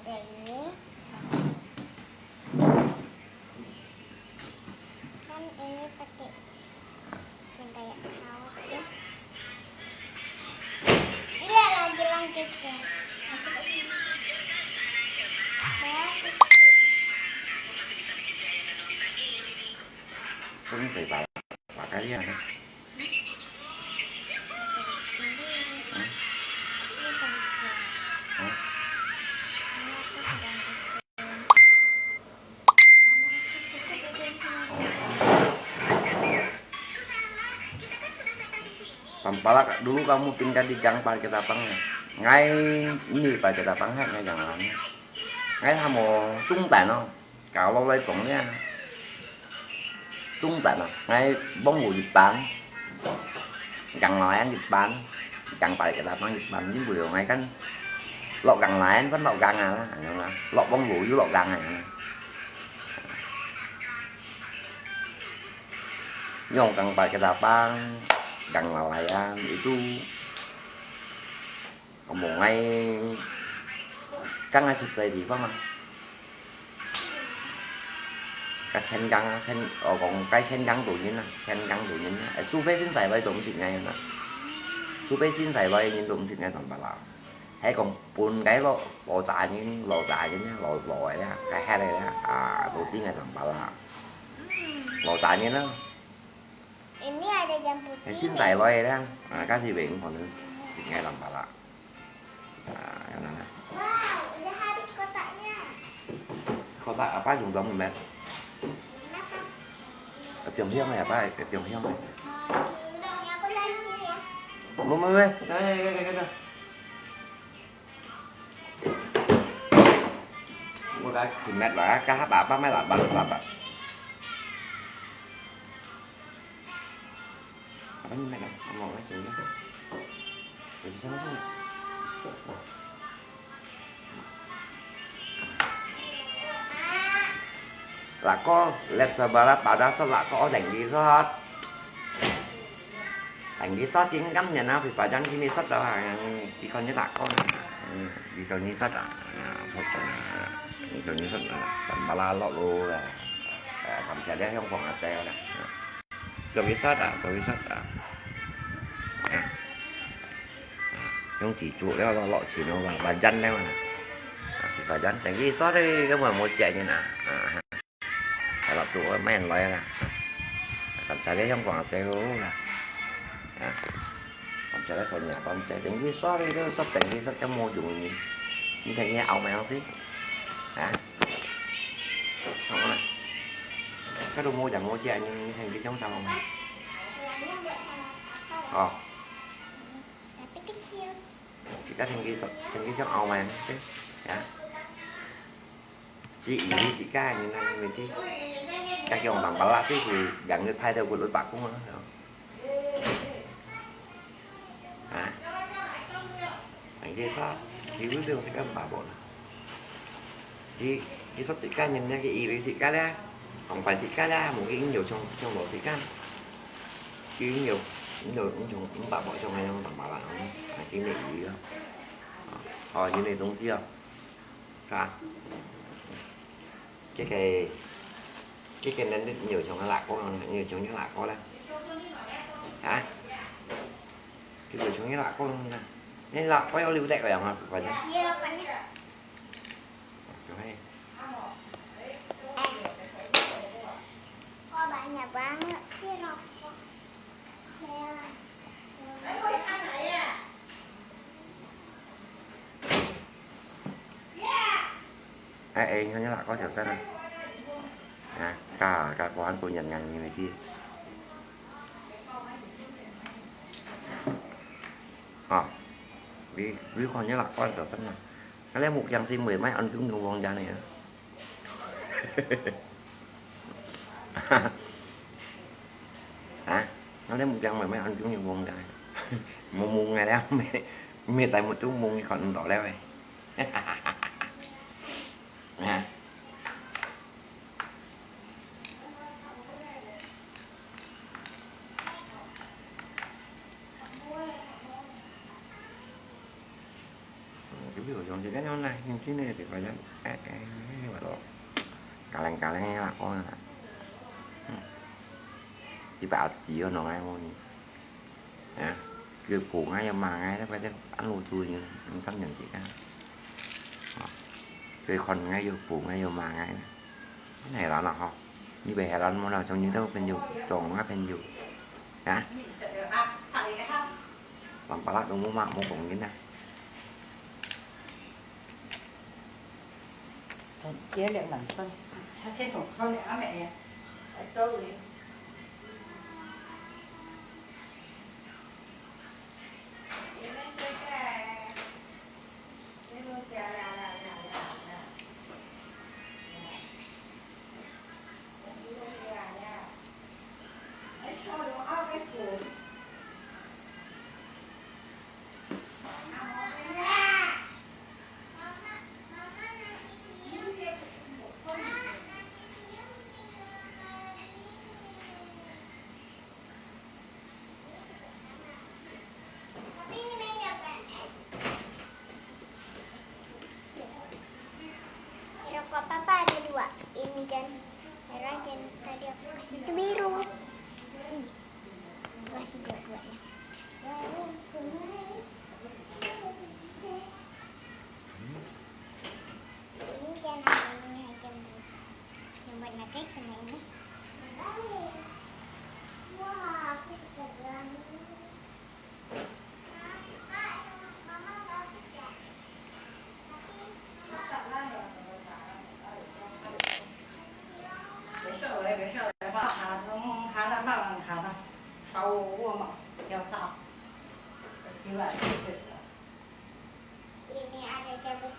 Ada ini. Kan ini pakai yang kayak pesawat ya. Iya, lagi lanjut ya. Bagus. Không phải bảo, bảo cái gì à? Ampalak dulu kamu tinggal di Gang Parit Ketapang ya? Ngai ini Parit Ketapang hai ngai Gang Layan. Ngai hamo Jungtan no. Kalau lai pong ya. Jungtan no. Ngai Bông Lũ Nhật Bản. Gang Layan Nhật Bản. Gang Parit Ketapang Nhật Bản. Jadi beliau ngai kan lok Gang Layan kan lok Gang lah. Lok Bông Lũ yu lok Gang lah. Yang Gang Parit Ketapang, Gang Layan itu 我無愛，剛開始在地方啊，該千江啊，千，我講該千江多人啊，千江多人啊，哎，除非新西來都毋識𠊎啊，除非新西來人都毋識𠊎Tampalak。係講分該老，老早人，老早人啊，老，老个啊，該歇个啊，啊，都知𠊎Tampalak。老早人啊。 Ini ada jambu 係新西來个啦，啊，該時會可能識𠊎Tampalak。啊，有哪呢？Wow, udah habis kotaknya. Kotak apa？Yang dong咩？Kenapa? 冰箱个apa？冰箱个。Dong, aku lagi sini ya. 無無無，來來來來來。 我該去買來，該下爸爸買來，爸爸爸。Apa ni nak? Mau nak sini. Jadi sama-sama. Lako, lep sebelah pada selako dengki sot. Dengki sot chính ngắm nhà nó phải phải dengki ni sot đó, chỉ còn như lako. Chỉ còn như sot đó. Chỉ còn như sot đó. Tầm bala lọ lô là. Tầm chả đeo không còn là teo đó. Dengki sot à, dengki sot à. Không chỉ chuột đó, lọ lọ chỉ nó và và dăn đấy mà. Và dăn dengki sot đấy, cái mà một chạy như nào. Lọt tụ mẹn lòi à. Tạm thời đấy không còn xe hô là. Tạm thời đấy khỏi nhà con xe tính cái xóa đi đó, sắp tính cái sắp chấm mua dùng gì. Như thế nghe ảo mày không xí. Hả? Không có này. Các đồ mua chẳng mua chạy nhưng thành cái sống sao không? Ồ. Chỉ có thành cái sống, thành cái sống ảo mày không xí. Hả? Chỉ ý đi chỉ cái như năng mình đi. Các dòng bằng bả lạ xí thì gắn người thay theo của lối bạc cũng là đó. Hả? Anh đi sao? Thì ước đương sẽ các bà bộ là. Thì cái sắp chỉ cái nhìn nha, cái ý đi chỉ cái đấy. Không phải chỉ cái đấy, một cái nhiều trong trong đó chỉ cái. Cái nhiều nhiều trong bà bộ trong này trong bằng bả lạ. Cái này ý đó. Ờ, như này đúng chưa? Hả? Cái cái cái cái nên nhiều trong cái lạc có, nhiều trong cái lạc có đấy. Hả? Cái nhiều trong cái lạc có nè. Nên là có yêu lưu tệ rồi mà phải chứ. Cho hay. Có bạn nhà bán nữa, chứ đâu có. Ai ai, nyo nyo lak ko siap san ah. Ah, ka, ka kuan ko nyan ngan ni chi. Ah, wi, wi ko nyo lak ko siap san ah. Ka le muk yang si mui mai an tung nu wong ja ne. Hả? Nó lấy một trăm mười mấy anh chúng nhân quân đây. Mua mua ngày đó mẹ mẹ tại một chú mua còn đỏ leo này. Hả? Cái biểu trong cái nó này, nhưng cái này thì phải là, à, à, mà đó. Cả lành cả lành là có là. Chỉ bảo chỉ nó ngay thôi. Hả? Cái phủ ngay mà ngay đó, phải ăn lù chui, mình chấp nhận chị cả. Cái con ngay vô phủ ngay vô mà ngay. Cái này là nó không. Như vậy là nó mua nào trong những đâu bên dù, trong ngáp bên dù. Hả? Bằng pala đúng không mà mua cũng như này. Còn kia liệu nặng phân. Cái thùng không để áo mẹ nè. Ở đâu vậy? Ini ada jabus,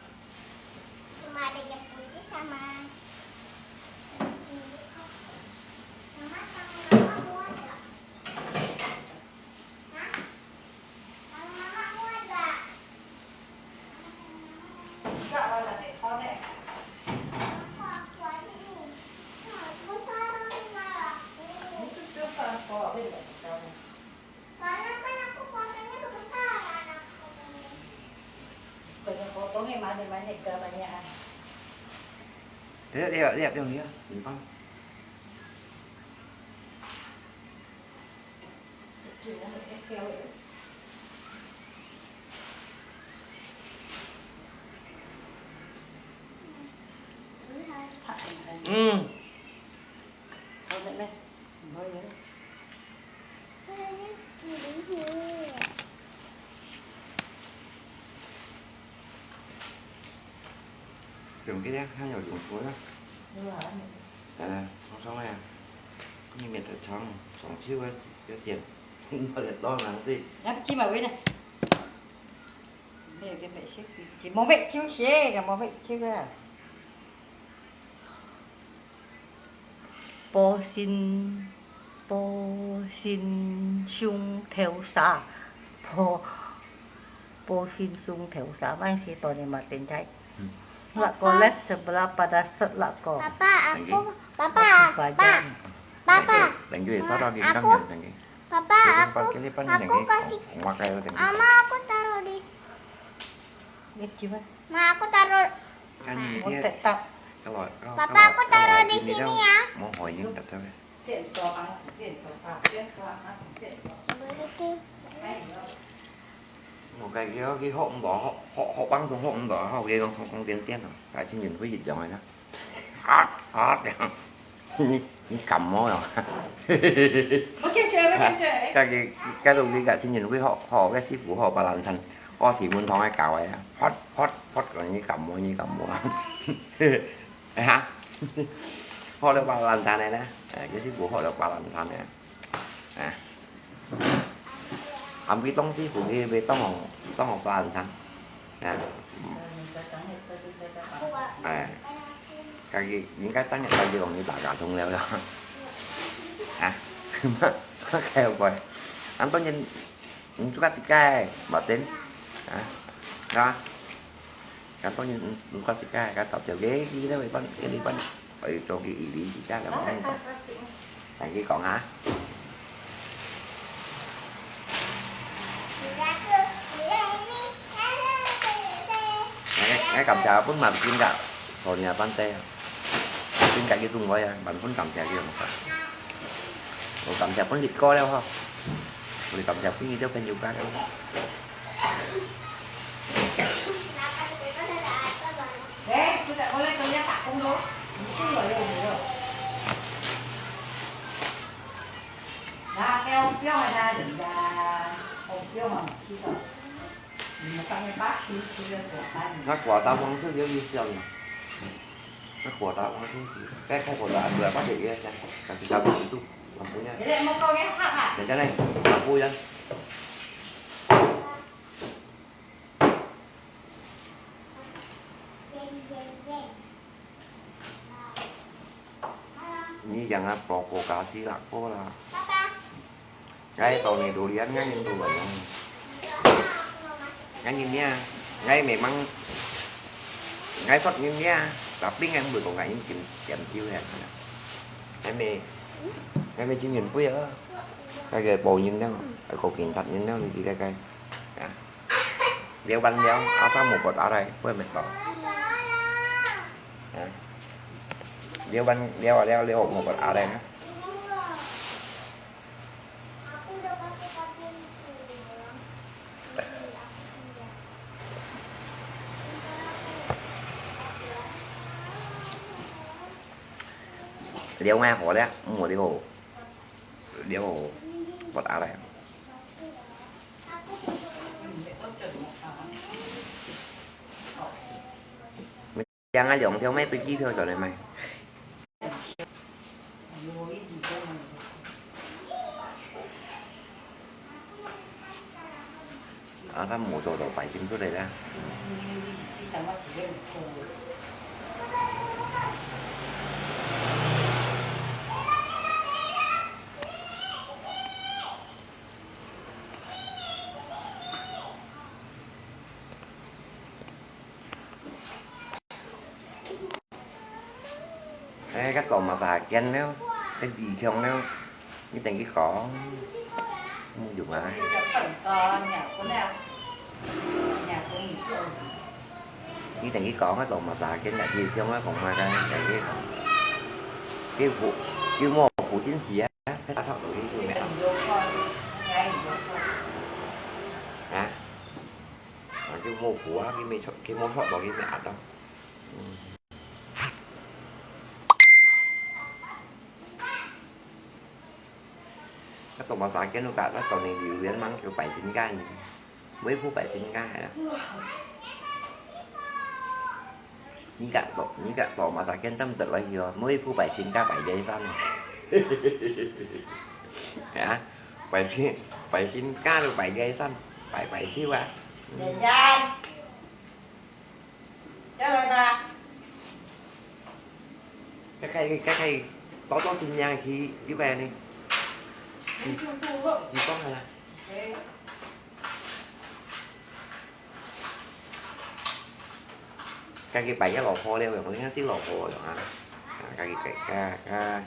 cuma ada jabus sama. Mama sama mama mau ada. Hah? Sama mama mau ada. Mama mau ada. Apa aku ada ini? Nah, besar ini malah. Itu coba kalau ada yang besar. Karena kan aku potongnya kebesaran aku. Banyak potongnya, mana-mana kebanyakan. Lihat, lihat, lihat, lihat, lihat. Simpang. Hmm. Thôi mẹ, mẹ. Thôi mẹ. Dùng cái đó, hai người dùng chuối đó. À, không sao à. Có như mẹ tự chọn, chọn chiếc, chiếc xiên. Nó lại to lắm gì. Nhắm chi mà quên này. Bây giờ cái mẹ xếp, chỉ mong mẹ chiếu xe, cả mong mẹ chiếu ra. 保身，保身上頭儕，保，保身上頭儕，萬事到你嘛定在。Hmm. Lak ko left sebelah pada set lak ko. Papa, aku, Papa, Papa, Papa, Thank you, Sarah, aku, Papa, aku kasih, Ama, aku taruh di s- Lihat coba. Ma, aku taruh. Kan dia Mau tetap. Kalau, kalau, Papa, kalau, aku taruh kalau di gini sini dah ya. Mau hoying tak tahu. Begitu. Một cái kia cái hộp đó, hộp, hộp, hộp băng trong hộp đó, hộp kia không, không, không tiền tiền rồi. Cái trên nhìn có gì giống này đó. Hot, hot. Cảm môi rồi. Cái, cái, cái đồng chí cả xin nhìn quý họ, họ cái ship của họ bà làm thành. Có thì muốn thong cái cào ấy. Hot, hot, hot còn như cảm môi, như cảm môi. Hả? Họ được bà làm thành này nè. Cái ship của họ được bà làm thành này. À. Ám cái tông tí của cái bê tông hồng, tông hồng toàn thắng. À. À. Cái gì, những cái trắng này, cái gì còn như bà gà thùng leo đó. À. Cái quay. Anh Tuấn nhìn, những cái cái, bà tính. À. Đó. Kan tông nhìn, có xí cái, cái tập tiểu ghế, cái đó, cái bắn, cái đi bắn. Ở trong cái ý lý gì chắc là bắn. Tại cái còn hả? Ngay, ngay cảm chả bún mà kim cả. Thôi nhà bắn tê. Kim cả cái dùng vậy à, bắn bún cảm chả kia mà. Ủa, cảm chả bún thịt coi đâu hả? Ủa, cảm chả bún gì đâu, bên dù cá đâu. Ê, tôi tại con lên tôi nhắc tặng không đúng. Không rồi, không rồi. Đó, cái ông Piông này là đỉnh là ông Piông mà, khi rồi. Mình mà tăng cái bác, khi, khi lên của hai mình. Nó của tao không, tôi nhớ như xưa nhỉ? Nó của tao không, cái, cái của tao vừa bắt được kia, cái, cái, cái, cái, cái, cái, Thế lại một câu nhé, Phạm ạ. Để cho này, mà vui lên. Ni jangan provokasi lah, ko lah. Ngai tau ni durian ngai yang tu lah. Ngai ni nia, ngai memang ngai sot ni nia, tapi ngai boleh kau ngai ni kem kem siu ya. Ngai me, ngai me jing yun pui ya. Ngai ke bau yin dang, ngai ko kin sat yin dang ni ji kai kai. Ya. Liu ban liu, asal mau buat arai, pun met bau. Ya. Liu ban liu liu liu mau buat arai na. Liu ngai hor liu, mu liu, liu, buat arai. Yang a Yong theo mấy tôi chi theo rồi này mày. 馬上無做到擺先出來啦。哎，該做麼儕見了，該異常了，你等佢講，無用啊。你等佢講，該做麼儕見了，異常啊，講麼个，等佢講。佢無，佢無苦盡死啊，該打錯到佢做咩啊？啊？啊，佢無苦啊，佢無錯，佢無錯到佢咩啊？嗯。 該做麼儕見到該，該當年榴槤吂，佢擺先該呢，每步擺先該啊。你該做，你該做麼儕見正得來去哦，每步擺先該擺該山。啊，擺先，擺先該就擺該山，擺擺手啊。嗯。 再來吧。該个，該个，多多新娘去，有个呢。你就做咯。時光啊。哎。該个擺个老婆了，用該个老婆用啊。啊，該个，該，該，該，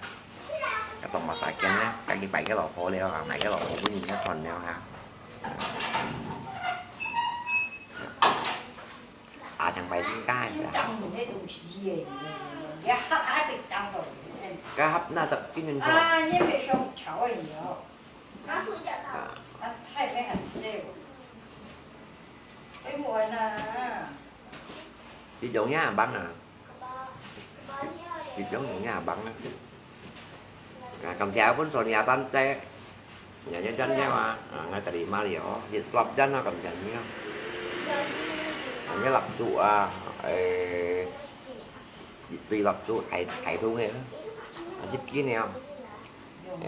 該當麼儕見呢？該个擺个老婆了啊，買个老婆分人家看了啊。 啊，像擺先該个。該盒那隻金銀殼。啊，你別想吵啊，以後。啊。你無愛拿。你用這樣棒啊？ 一種用這樣棒啊。啊，感謝分手你啊，單姐。你啊，你真的嘛？啊，𠊎這裡買了哦，一粒真啊，感謝你啊。啊，你蠟燭啊，誒，一對蠟燭，大，大桶个啊，啊，十斤个哦。誒，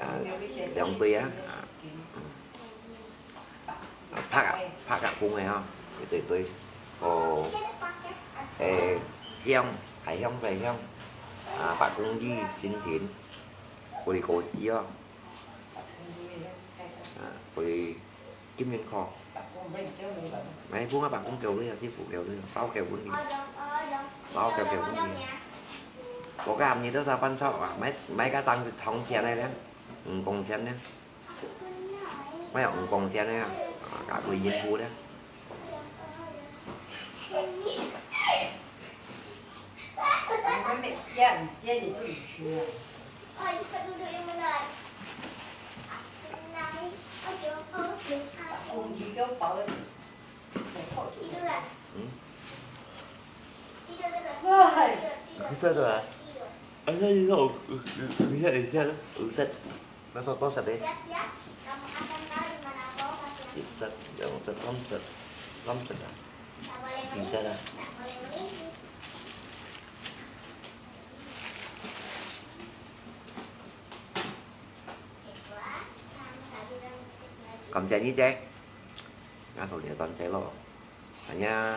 啊，兩對啊，啊，嗯。 啊，白啊，白啊，公个吼，一對對。哦，誒，香，大香細香，啊，白公雞、新田，嗰啲果子哦，啊，嗰啲金銀殼。哎，公啊，白公叫你啊，師傅叫你，包叫分你，包叫叫分你。我个阿姆都在搬走啊，買，買个當一床钱个呢，五公钱呢。 哎呀，五公钱个啊，啊，加贵银布了。嗯。哇，係。佢在度啊？啊，那你說我，我，我，我一下，一下，我在，那時候多少呢？一隻、兩隻、三隻，三隻啊？四隻啊？感謝你姐，𠊎送你个單車咯。 哎呀，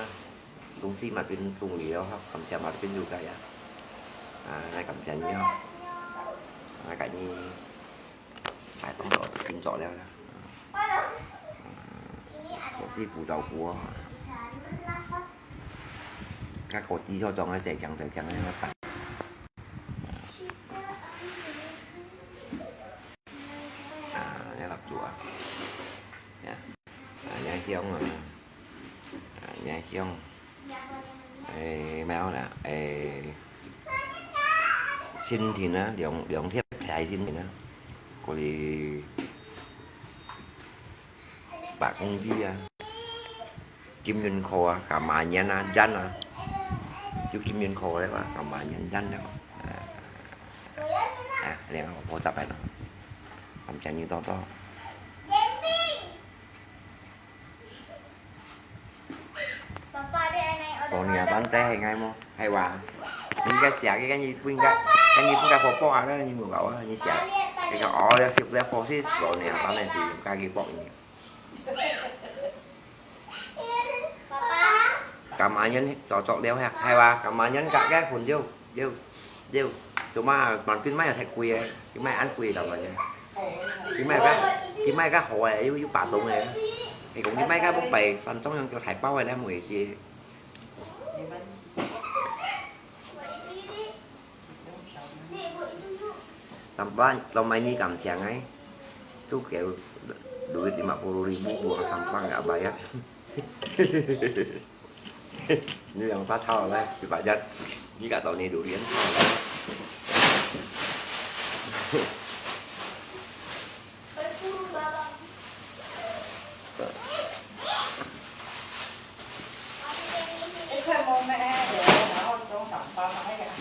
東西嘛變送禮了哈，感謝嘛變有个呀。啊，來感謝你哦。啊，感謝你，哎，送走，今早了啦。啊，手機不照顧哦。看手機就裝个細強細強个那個。啊，那蠟燭啊，呀。 啊，也香啊，啊，也香。誒，咩啦，誒，新田啊，兩，兩貼大新田啊，嗰啲白公雞啊，金銀殼啊，加馬眼啊，印啊，有金銀殼个嘛，加馬眼印啊，啊，啊，兩個火雜个咯，感謝你多多。 Sonia單車係𠊎無？係哇？你个寫个，跟你分个，跟你分个婆婆啊，跟你無搞啊，你寫。你講哦，要是不要婆是Sonia單車係用家己幫你。Kemarin cocok liau ha, hai wa, kemarin kak ke pun liau, liau, liau. Cuma makin mai thek kui eh, kimai an kui tau mai eh. Kimai ka, kimai ka hoi eh, yu yu ba dong eh. Ni kong kimai ka bok bai san tong yang kio thai bao eh, le mo eh si. Sampan, lomai ni kam chiang ai. Tu kêu duit lima puluh ribu buang sampang ya bayar. Ni yang sa chao lai, dibayar. Ni ka tau ni durian chao lai.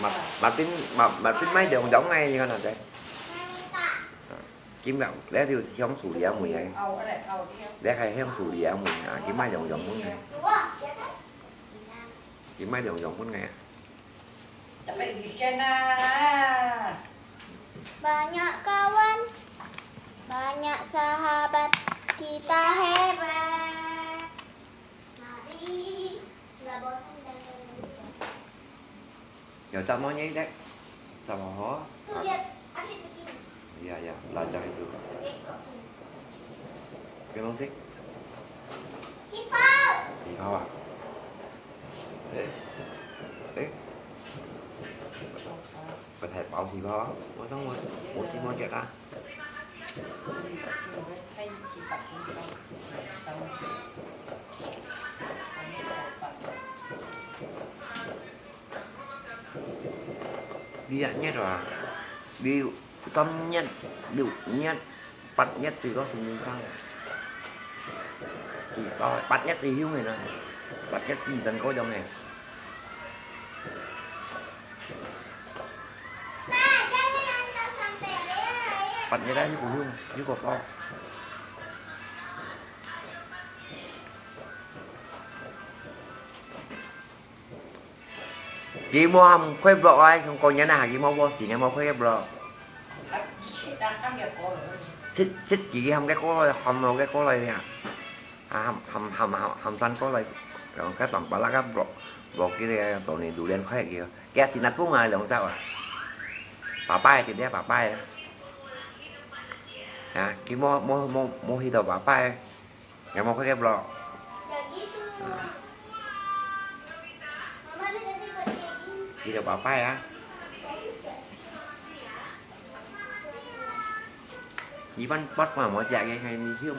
Mat-, Martin, Ma-, Martin mai dòng giống này như thế nào đây? Kim gạo, lẽ thì香水里面的。Lẽ hay香水里面啊，佢mai dòng giống分你。Kim mai dòng giống分你啊。 Tapi hujan ah. Banyak kawan, banyak sahabat, kita hebat. Mari, nggak bosan dengan Indonesia. Yo, tak mau nyai dek. Tak mau. Tuh lihat, asik begini. Iya, iya, belajar itu. Oke, oke. Oke, Bang Sik. Sipau. Sipau ah? Eh, eh. Phải thầy bảo sipau ah. Ủa, xong rồi, ủa, sipau chết à? Ví dụ nhất là, ví dụ, xâm nhất, ví dụ nhất, bắt nhất thì có sự minh sang. Thì có bắt nhất thì hiếu người này. Bắt nhất thì dân có dòng này. Bắt nhất là hiếu của hiếu, hiếu của con. Kì mua hầm khuê blok ai, không có nhớ nà, kì mua vô xí, mua khuê blok. Chết, chết kì hầm cái cô rồi, hầm một cái cô rồi nè. À, hầm, hầm, hầm, hầm, hầm săn cô rồi. Rồi cái tổng bà la cái blok, blok kì thì tổ này đủ đen khuê kì. Kì xin nát pung à, lòng tao à. Bà pai, thì đeo bà pai. À, kì mua, mua, mua, mua hì tổ bà pai. Nggak mau pakai blok. Nggak gitu. Nah. Mama ada tadi buat kayak gini. Tidak apa-apa ya. Bagus nggak sih? Iban pas mah mau cak kayak gini hium.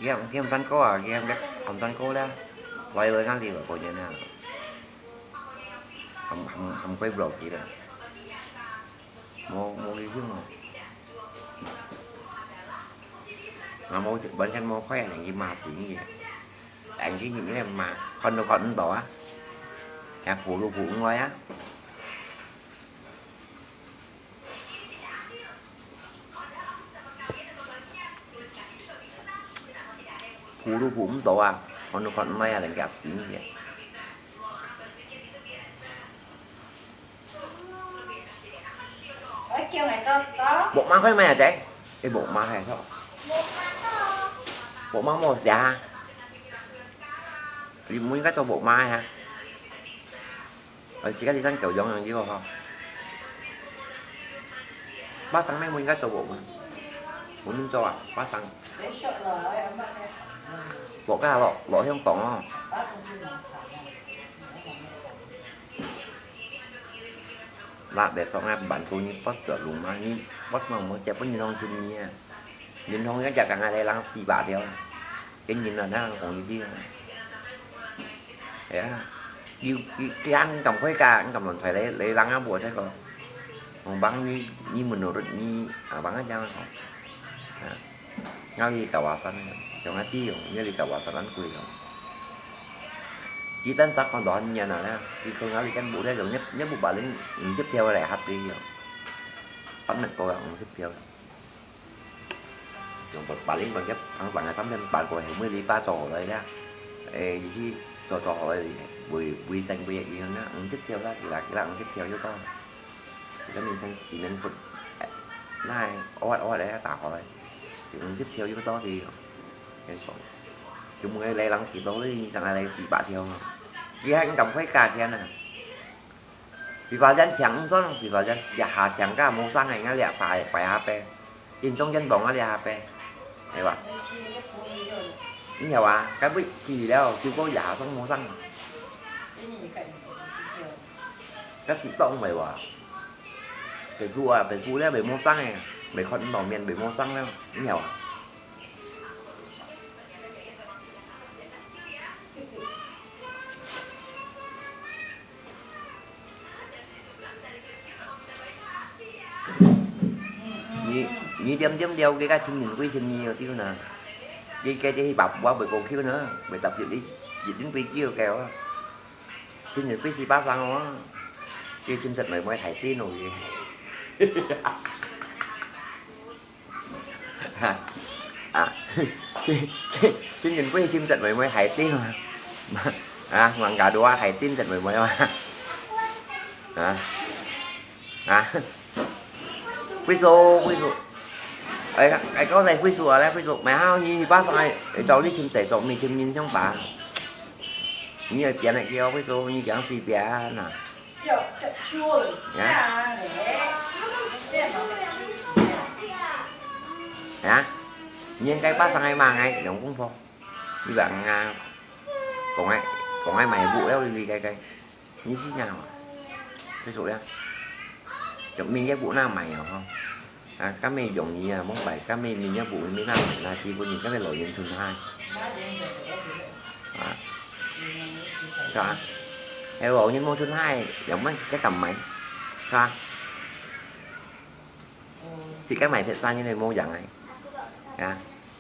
Hiam, hiam tan ko ah, hiam dek, hiam tan ko lah. Lai lai ngan liu ko nyan ah. Ham, ham, ham koi blok kì lah. Mô, mô kì hiu mô. Ngà mô, bản thân mô khóe nè, kì mà xỉn kì. Anh kì nhìn cái mà, con đâu con ấn tổ á. Kà phủ đu phủ ngoi á. Phủ đu phủ ấn tổ á. Con đâu con ấn tổ á, anh kì xỉn kì. Bộ má khói mày à, cháy? Ê, bộ má hay sao? Bộ má màu xà ha? Thì muốn cắt cho bộ má ha? Ở chỉ cắt đi tăng kiểu giống như vậy không? Bác sáng nay muốn cắt cho bộ má. Muốn cho à? Bác sáng. Bộ cái lọ, lọ hiông tổng không? Lah, besok ngah bantu ni pos ke rumah ni, pos mau mau cepat nyelong sini ya. Nyelong ya jaga ngai lelang si ba dia. Kan nyelong na kong ni dia. Ya. Yu, yu, kian kam koi ka, kam lon sai le, lelang a buat sai ko. Kong bang ni, ni menurut ni, abang aja ko. Ya. Ngau di kawasan, yong ati yong, ngau di kawasan an kui yong. 佢等煞看到恁遠啊，佢看到你間屋咧，就一，一屋八零五十條來合理哦。八萬個啊，五十條。用八零個一，平平个三千八個，後尾你把做好來啦。誒，意思做，做好來，衛，衛生衛生啦，五十條啦，佢啦，佢啦，五十條就到。佢个面前只能不，誒，那，哦，哦，來打好來，五十條就到去哦。跟你講，就每個來人幾多，你等下來四百條哦。你還敢開價錢啊？ 四百元請毋算，四百元，這下請價無上个，𠊎這擺，擺下擺，印中間磅啊這下擺，係吧？你曉啊，該位去了，就講這下算無上。該幾多毋係哇？北部啊，北部了，袂無上个，袂看到面，袂無上了，你曉啊？ 你，你點點了解个情人幾千年有丟呢？你該隻去把我袂過去呢，袂搭接你，一定會叫个哦。情人幾時發生哦？佢親戚妹妹太癲咯佢。 啊，啊，今，今，今年過去親戚妹妹海底嘛，啊，orang Gadua海底親戚妹妹嘛，啊，啊，Puiso，Puiso，哎，哎，剛才Puiso啊，來Puiso，買好你，你巴上来，找你親戚，找你親戚相把，你要變个叫Puiso，你讲随便啊。 呀。啊？你應該把上个買个兩公婆，你話啊，講个，講个買屋了，你个个，你是呀嘛？你說呀？就明个屋那買哦，吼。 啊，今日容易啊，莫買，今日明日無，明日買，那基本你今日老人存下。啊，是吧？哎，老人無存下，又毋係自家敢買，是吧？自家買別生意你無樣哎，啊，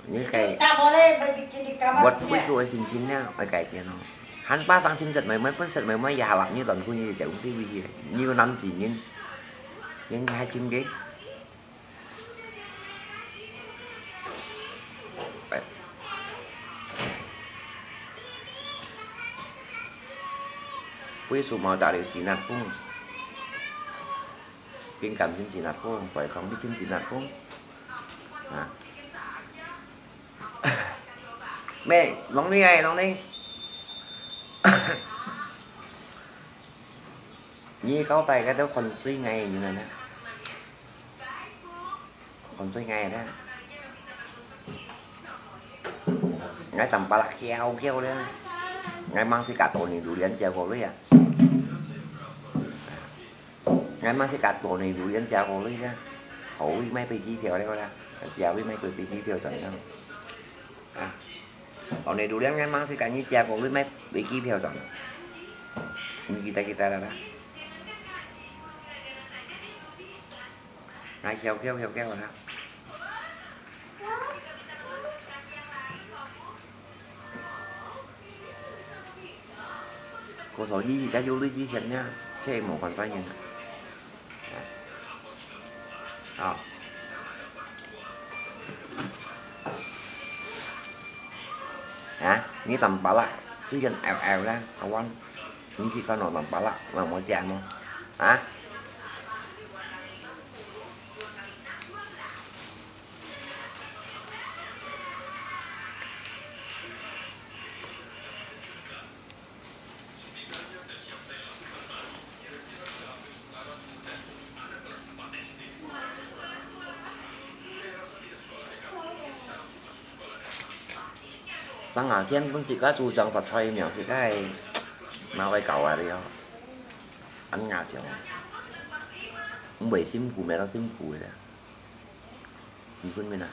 你該，我，我說个心情呢，會改變哦。還巴上親戚妹妹，分戚妹妹也好啦，你亂分你就講對不起，你有男子人，人還親个。 Puiso mau cari sinat pun. Pin kam sim sinat pun, poi kong sim sinat pun. Ha. Mẹ, nóng đi ai, nóng đi. Nhi kau tai cái đó còn suy ngày như này nè. Còn suy ngày đó. Ngai tầm pala khiao khiao đó. Ngai mang si cả tổ này đủ điện chia khổ lưới à. Ngai mang si cả tổ này đủ điện chia khổ lưới đó. Khổ lưới mấy bị chi theo đấy đó. Chia với mấy bị chi theo chẳng đâu. À. Tổ này đủ điện ngai mang si cả như chia khổ lưới mấy bị chi theo chẳng. Như kita kita đó đó. Ngai khiao khiao khiao khiao đó. Có số gì ta vô lý chi thiệt nha, thế một con sai nhìn. Đó. Hả? Nghĩ tầm bảo là cứ dân eo eo ra, không quan. Nghĩ gì con nó tầm bảo là, mà muốn chèn mà. Hả? Sang下天分自家主張發財命，自家係哪位搞啊？你哦，恁雅笑，毋會辛苦，咩都辛苦个。 你分明啊，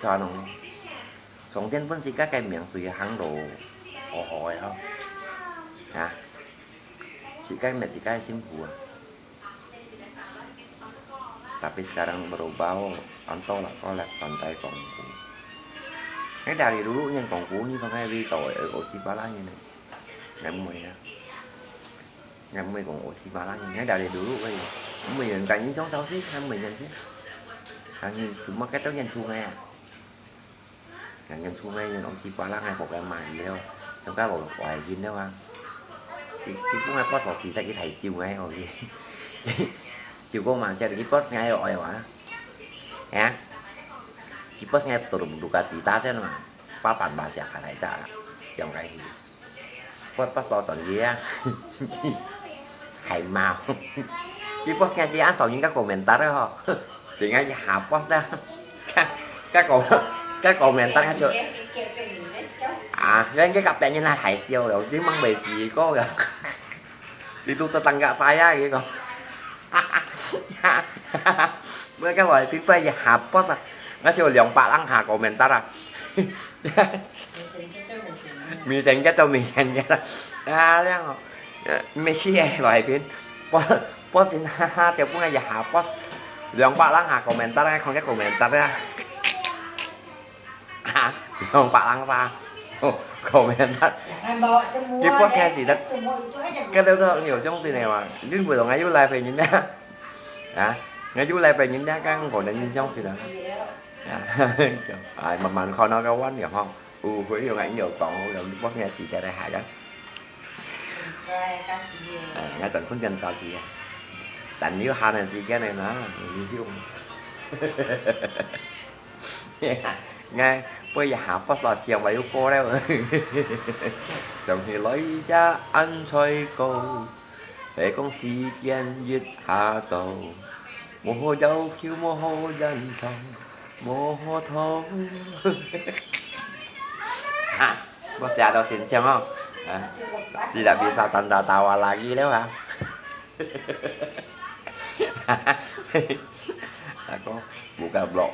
對啊喏，上天分自家个命水行路好好个吼，啊，自家搣自家个辛苦啊。Tapi sekarang berubah oh, anto lah kau lihat pantai Kongku. Ini dari dulu yang Kongku ini pakai wito, eh, oji pala ini. 俺妹啊，俺妹講我雞巴爛，你還了解露露而已，我沒有人敢印象消息，還沒人去，還是怎麼該都演出來啊？人演出來，人講雞巴爛，還講該買了，就該我我還印了啊。佢佢講該不少時在一台酒哎，我去，就講嘛，叫佢不愛愛啊，啊，佢不愛都都都个吉他先嘛，八板八下還來着，用該去。 Buat post lo tuan dia. Hai mau. Di post ngai si an song yin ka komentar ho. Dengan ya ha post dah. Ka ka ko ka komentar ka chu. Ah, yang ke ka pen yin hai hai siu lo. Di mang bei si ko ga. Di tu tetangga saya gitu. Bữa cái loại phim phải ya ha post à. Ngai siu liang pa lang ha komentar à. 明星个做明星个啦。啊，這樣哦，呃，沒事誒，來片，我我先哈哈，就不然也下播，兩百人下komentar啊，看个komentar啊。啊，兩百人吧，哦，komentar。Di post開始的，該都是有相信的嘛，你不懂啊，又來陪人家，啊，那又來陪人家，剛剛可能你相信了。 啊，哎，慢慢看到个彎了吼。有會有人有講，有post个時間來下个。哎，𠊎等困等早起啊。等有閒个時間呢，那，有用。𠊎背一下post了，想話又過了。想起來隻安在高。 係講時間一下到，無好要求，無好延長，無好拖。哈，我寫到心情哦，啊，tidak bisa canda tawa lagi了啊。Aku buka blog.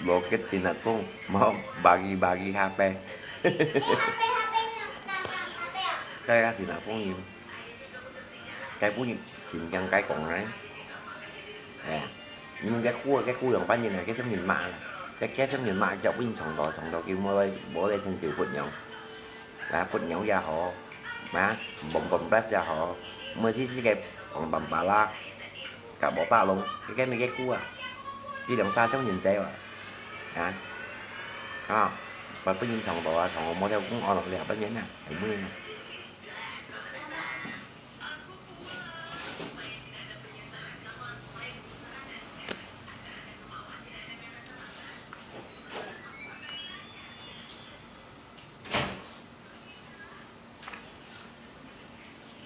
Bukit Sinabung, mau bagi-bagi H P. Kaya Sinabung yun. Kaya po yun, sinjang kaya kong rin. Eh, yung kaya ku, kaya ku yung panyin, kaya siyang yun ma. Kaya, kaya siyang yun ma, kaya po yun chong to, chong to, kaya mo lay, mo lay sen siu put yung. Kaya put yung ya ho. Mà, bông bông bát ya hổ. Mười xí xí cái bông bông bà la. Cả bộ ta luôn, cái cái mấy cái cua. Đi đường xa sống nhìn chạy mà. Hả? À, và bánh nhìn sống bộ, sống bộ mua theo cũng ngon lắm, lẹ bánh nhìn nè. Phải mua nè.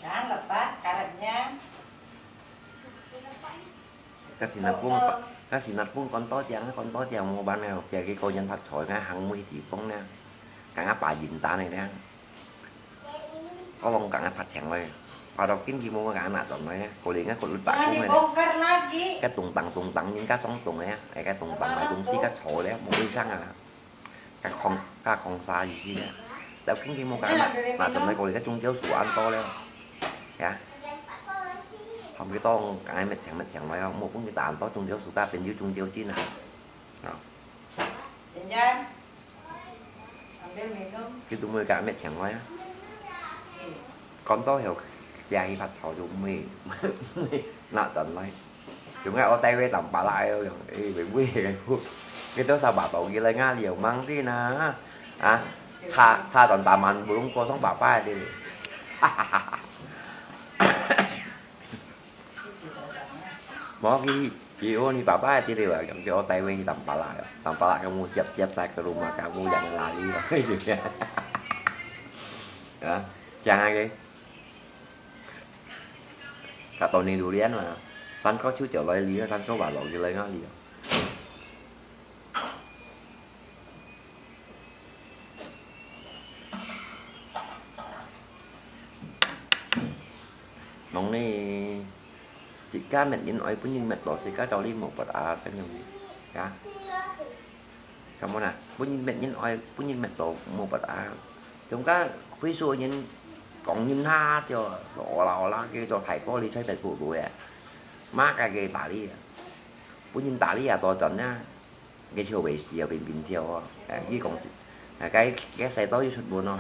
Jangan lepas karetnya. Kasi napung, kasi napung konto tiang, konto tiang mo ban nè, kaya ki ko yan phat choi nga hang mui ti pong nè. Kang apa yin ta nè nè. Ko long kang apa cheng loi. Pa dok kin ki mo kang na ton loi nè. Ko ling ko lut ba pong nè. Jangan dibongkar lagi. Ka tung tang tung tang yin ka song tung nè. Ai ka tung tang mai tung si ka choi lè, mo ui sang a. Ka khong, ka khong sa yu hi nè. Tao kin ki mo kang na, na ton loi ko ling ka chung jiao su an to lè. Ya. Hom ki tong kang ai met cheng met cheng loi, mo pong ki ta an to chung jiao su ka pen yu chung jiao jin a. Ki tu mui ka met cheng loi a. Kon to hiu, chia hi phat chao tu mui, mui, na ton loi. Chúng ai ô tay ve tầm pala ai ơi, ê, về vui. Cái đó sao bà tổ kia lại ngã liều mang tí nè. À, xa, xa tầm tầm anh bù lung cô sống bà ba đi. Mò ki, ki ô ni bà ba đi đi, cái ô tay ve tầm pala, tầm pala cái mu siap siap tay cái rumah kamu yang lari. Hả? Chàng ai kì? Ka to ni durian mà. San có chú trở lại đi, san có bà lộn gì lại nó đi. Nông ni, si ka met yin oi pun yin met to, si ka cho li mo pat a, kan yung. Ya. Kamu na, pun yin met yin oi, pun yin met to mo pat a. Chúng ta, hui su yin, kong yin ha, cho, so la la, cái cho thải có đi chơi Facebook rồi à. Má cái cái tả lý à. Pun yin tả lý à, to chọn nha. Cái chiều về xìa bình bình thiểu à. À, cái công sự. À, cái, cái xe to yu sụt buồn nó.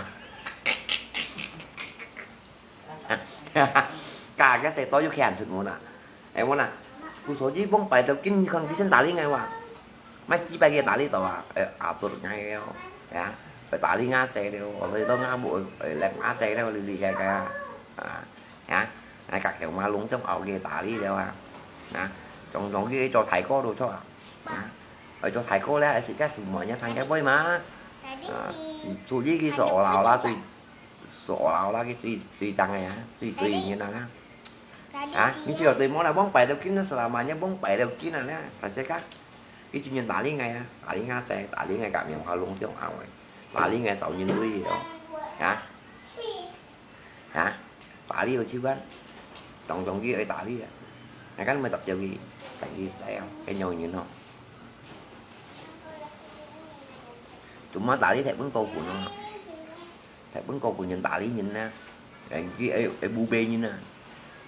Ka, ka sa to yuk kian thut mo na. Ai mo na. Ku so ji bông pai tau kin kon ki sen tali ngai wa. Mai ji pai ke tali to wa. Ai, atur ngai yo. Ya. Ai tali nga che leo. Ai to nga bu, ai lek nga che leo li li kai kai. Ah. Ya. Ai ka keu ma lung song au ke tali leo ah. Na. Chong chong ki cho thai ko do cho ah. Na. Ai cho thai ko le, ai si ka su mo nya thang ke boi ma. Ah. Su ji ki so la la tui. 所啦啦个最最脏个啊，最最人啊。啊，你需要对莫啦，往摆到紧啊，是啦嘛，你往摆到紧啊呢，大家看，一群人打理个啊，打理个在，打理个革命化拢上安慰，打理个少人对哦，啊，啊，打理有手段，当中去爱打理啊，那看没打掉去，等于谁啊，跟有人哦，怎么打理才不够苦呢？ Thái Bưn có của nhân tả lý nhân na. Cái cái ấy ấy bu bê nhân na.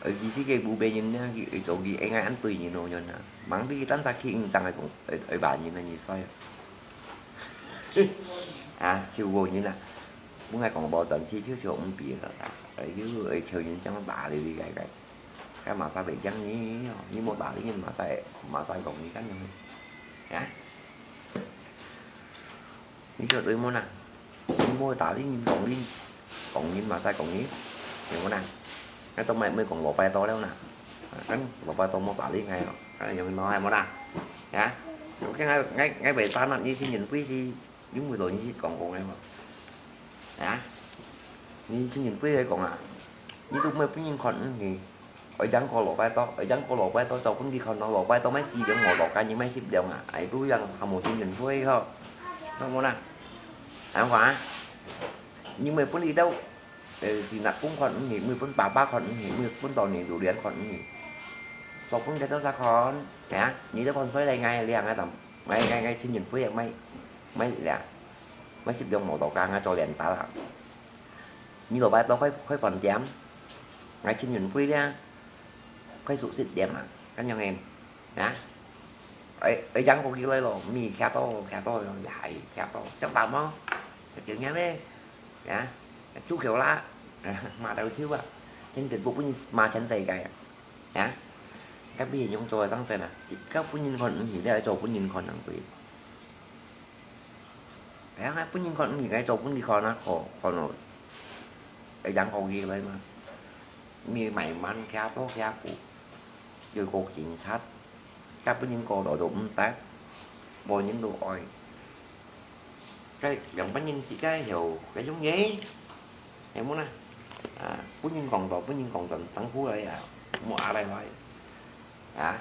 Ấy cái sĩ cái bu bê nhân na, cái ấy chỗ cái ấy ngay ăn tùy nhân nô nhân na. Mang đi tan sa khi in sang ấy cũng ấy ấy bà nhân na như soi. À, siêu vô nhân na. Bố ngay còn bảo tận khi thiếu siêu ông bì rồi ta. Ấy chứ ấy chiều nhân chẳng tả lý lý cái cái. Cái mà sao bị chẳng như như mua tả lý nhân mà sao mà sao còn như cái nhân. Hả? 你曉得無啦？你莫打理人講人，講人嘛使講人，曉無啦？𠊎都毋會講老拜託了啦，啊，恁老拜託莫打理𠊎哦，啊，用腦係無啦？啊，𠊎𠊎𠊎會生啊，你先認輸，你毋會同你講講个無？啊，你先認輸來講啊，你都毋會分人看，嗯，你。 愛講過老拜託，愛講過老拜託，做分佢看咯，老拜託買四兩，我老家人買十兩啊，哎，都樣還無錢運費吼，懂無啦？還有啊，你買分佢兜，呃，是拿公款你，買分爸爸款你，買分到你榴蓮款你，做分佢兜啥款，哎呀，你兜款衰來，𠊎兩个當，𠊎𠊎𠊎錢運費買，買兩，買十兩無到家，𠊎做兩打啦。你老拜託開開飯店，𠊎錢運費咧。 開素食店啊，恁樣个，啊？哎哎，養過幾耐咯，咪徛到徛到，也係徛到，想辦法，就恁樣咧，啊？足夠啦，買到手啊，真正不分嘛全世界啊，啊？該邊用做个生意啊，自家分人看毋起，你還做分人看人對。 哎呀，分人看，毋係該做分你看啊，看看咯，會當好个來嘛。你慢慢徛到徛步，又過警察，該分人過到都毋得，無人都愛。該兩分人自家曉，該種嘢，係無啦？啊，分人講到，分人講到，辛苦來啊，無下來來。 啊，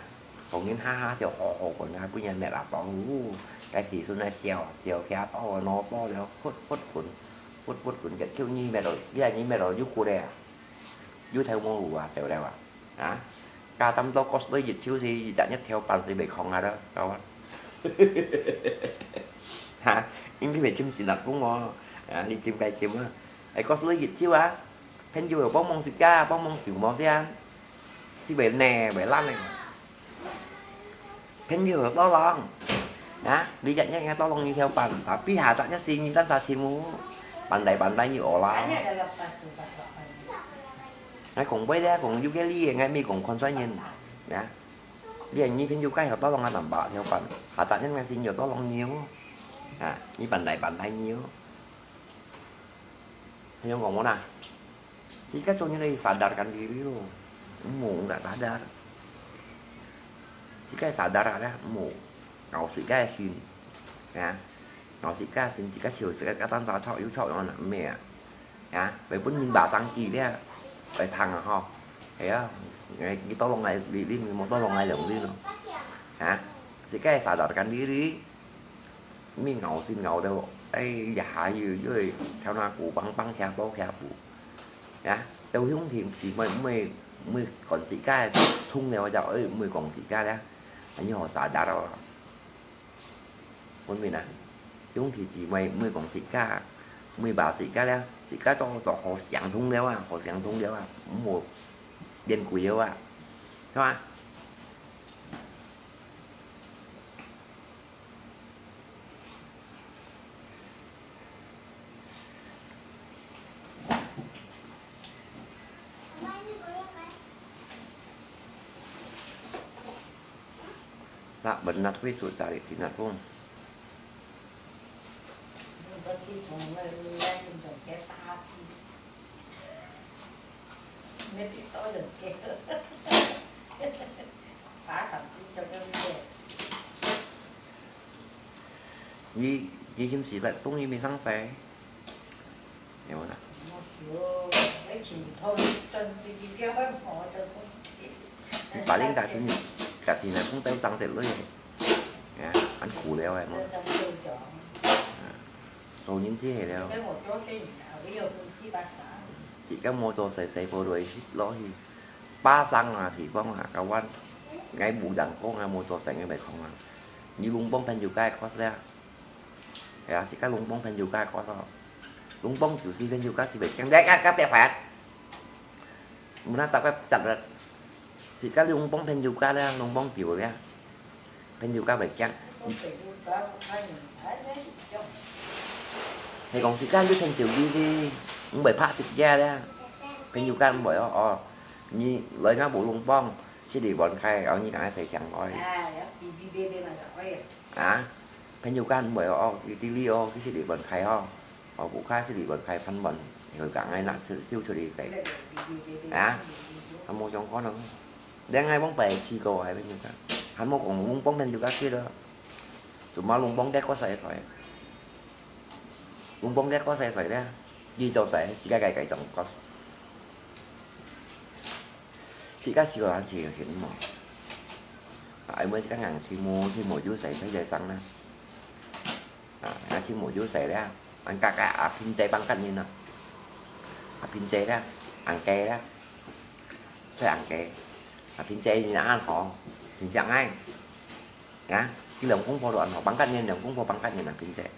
講人哈哈笑，好好講啊，分人罵啊，當有，該時陣啊笑，笑徛到腦波了，忽忽滾，忽忽滾，結果你罵到，你啊你罵到有骨个啊，有頭無路啊，走了啊，啊，加差不多過十一日就是一隻日頭半日袂空啊了，搞啊。哈，因為袂尋事啦，講我，啊，你尋該尋啊，哎，過十一日就啊。 朋友幫忙自家，幫忙就無聲，只會呢，會爛呢。朋友多lòng，啊，你日日个多lòng一條半，tapi下隻日先你單啥事無？Pandai-pandai你學啦。𠊎講話咧，講有个理个，𠊎咪講看衰人，啊。你你朋友該有多lòng啊，難把條半，下隻日个先有多lòng你哦，啊，你pandai-pandai你哦。 Hay yang ngomong na. Sika cuma lagi sadarkan diri lo. Mu nggak sadar. Sika sadar ada mu. Ngau sika sin. Ya. Ngau sika sin sika siu sika katan sa chok yu chok yang anak me ya. Ya, bai pun yin ba sang ki dia. Bai thang ho. Ya, ngai ki to long ngai li li mo to long ngai long li no. Ya. Sika sadarkan diri. 面熬先熬到，哎呀，又又跳那鼓梆梆徛到徛步，呀，到兄弟姊妹妹妹講自家衝了就，哎，妹講自家了，哎喲，sadar了，分明啊，兄弟姊妹妹講自家，妹把自家了，自家都都好相通了啊，好相通了啊，毋好變鬼了啊，係嘛？ Nak benak pi su cari sinak pun. Ni, ni him si bat pun ni mi sang sai. Ni mana? Paling kasi ni, kasi na pun tayo tang tet lui. Ya, an ku leo ai mo. Ya. So nin si he leo. Jika mo to sai sai po lui sit lo hi. Ba sang a, thì phong a, kawan. Ngai bu dang kong a, mo to sai ngai bai kong a. Ni lung pong pen yu kai kos leo. Ya, si ka lung pong pen yu kai kos lo. Lung pong kiu si pen yu kai si bai kiang. Dek ka ka pek pek. Muna tak pek chat leo. Si ka lung pong pen yu kai leo, lung pong kiu leo. Pen yu kai bai kiang. He kong si ka yu pen yu ki si, mbai pak si kia leo. Pen yu kai mbai o o. Ni loi nga bu lung pong, si li bon khai, o ni ka sai siang oi. 啊，朋友間毋會哦，佢知你哦，佢識你問題哦，哦，屋下識你問題，分問，佢講哎，那燒燒出去食，啊，還無相干哦。你愛往擺試過，還朋友間，還無講攏幫朋友間去了，做麼攏幫得過細細，攏幫得過細細咧，你做細，自家个个種過。 自家試過人試過先無。啊，因為自家人全部全部有勢，在在生啦。啊，啊，全部有勢咧，俺家家啊，平姐幫緊人啊。啊，平姐咧，俺家咧，在俺家。啊，平姐人恁好，真正愛。 Ya, ki lông kung pô lo ano, pangkat niya lông kung pô pangkat niya nang pinche.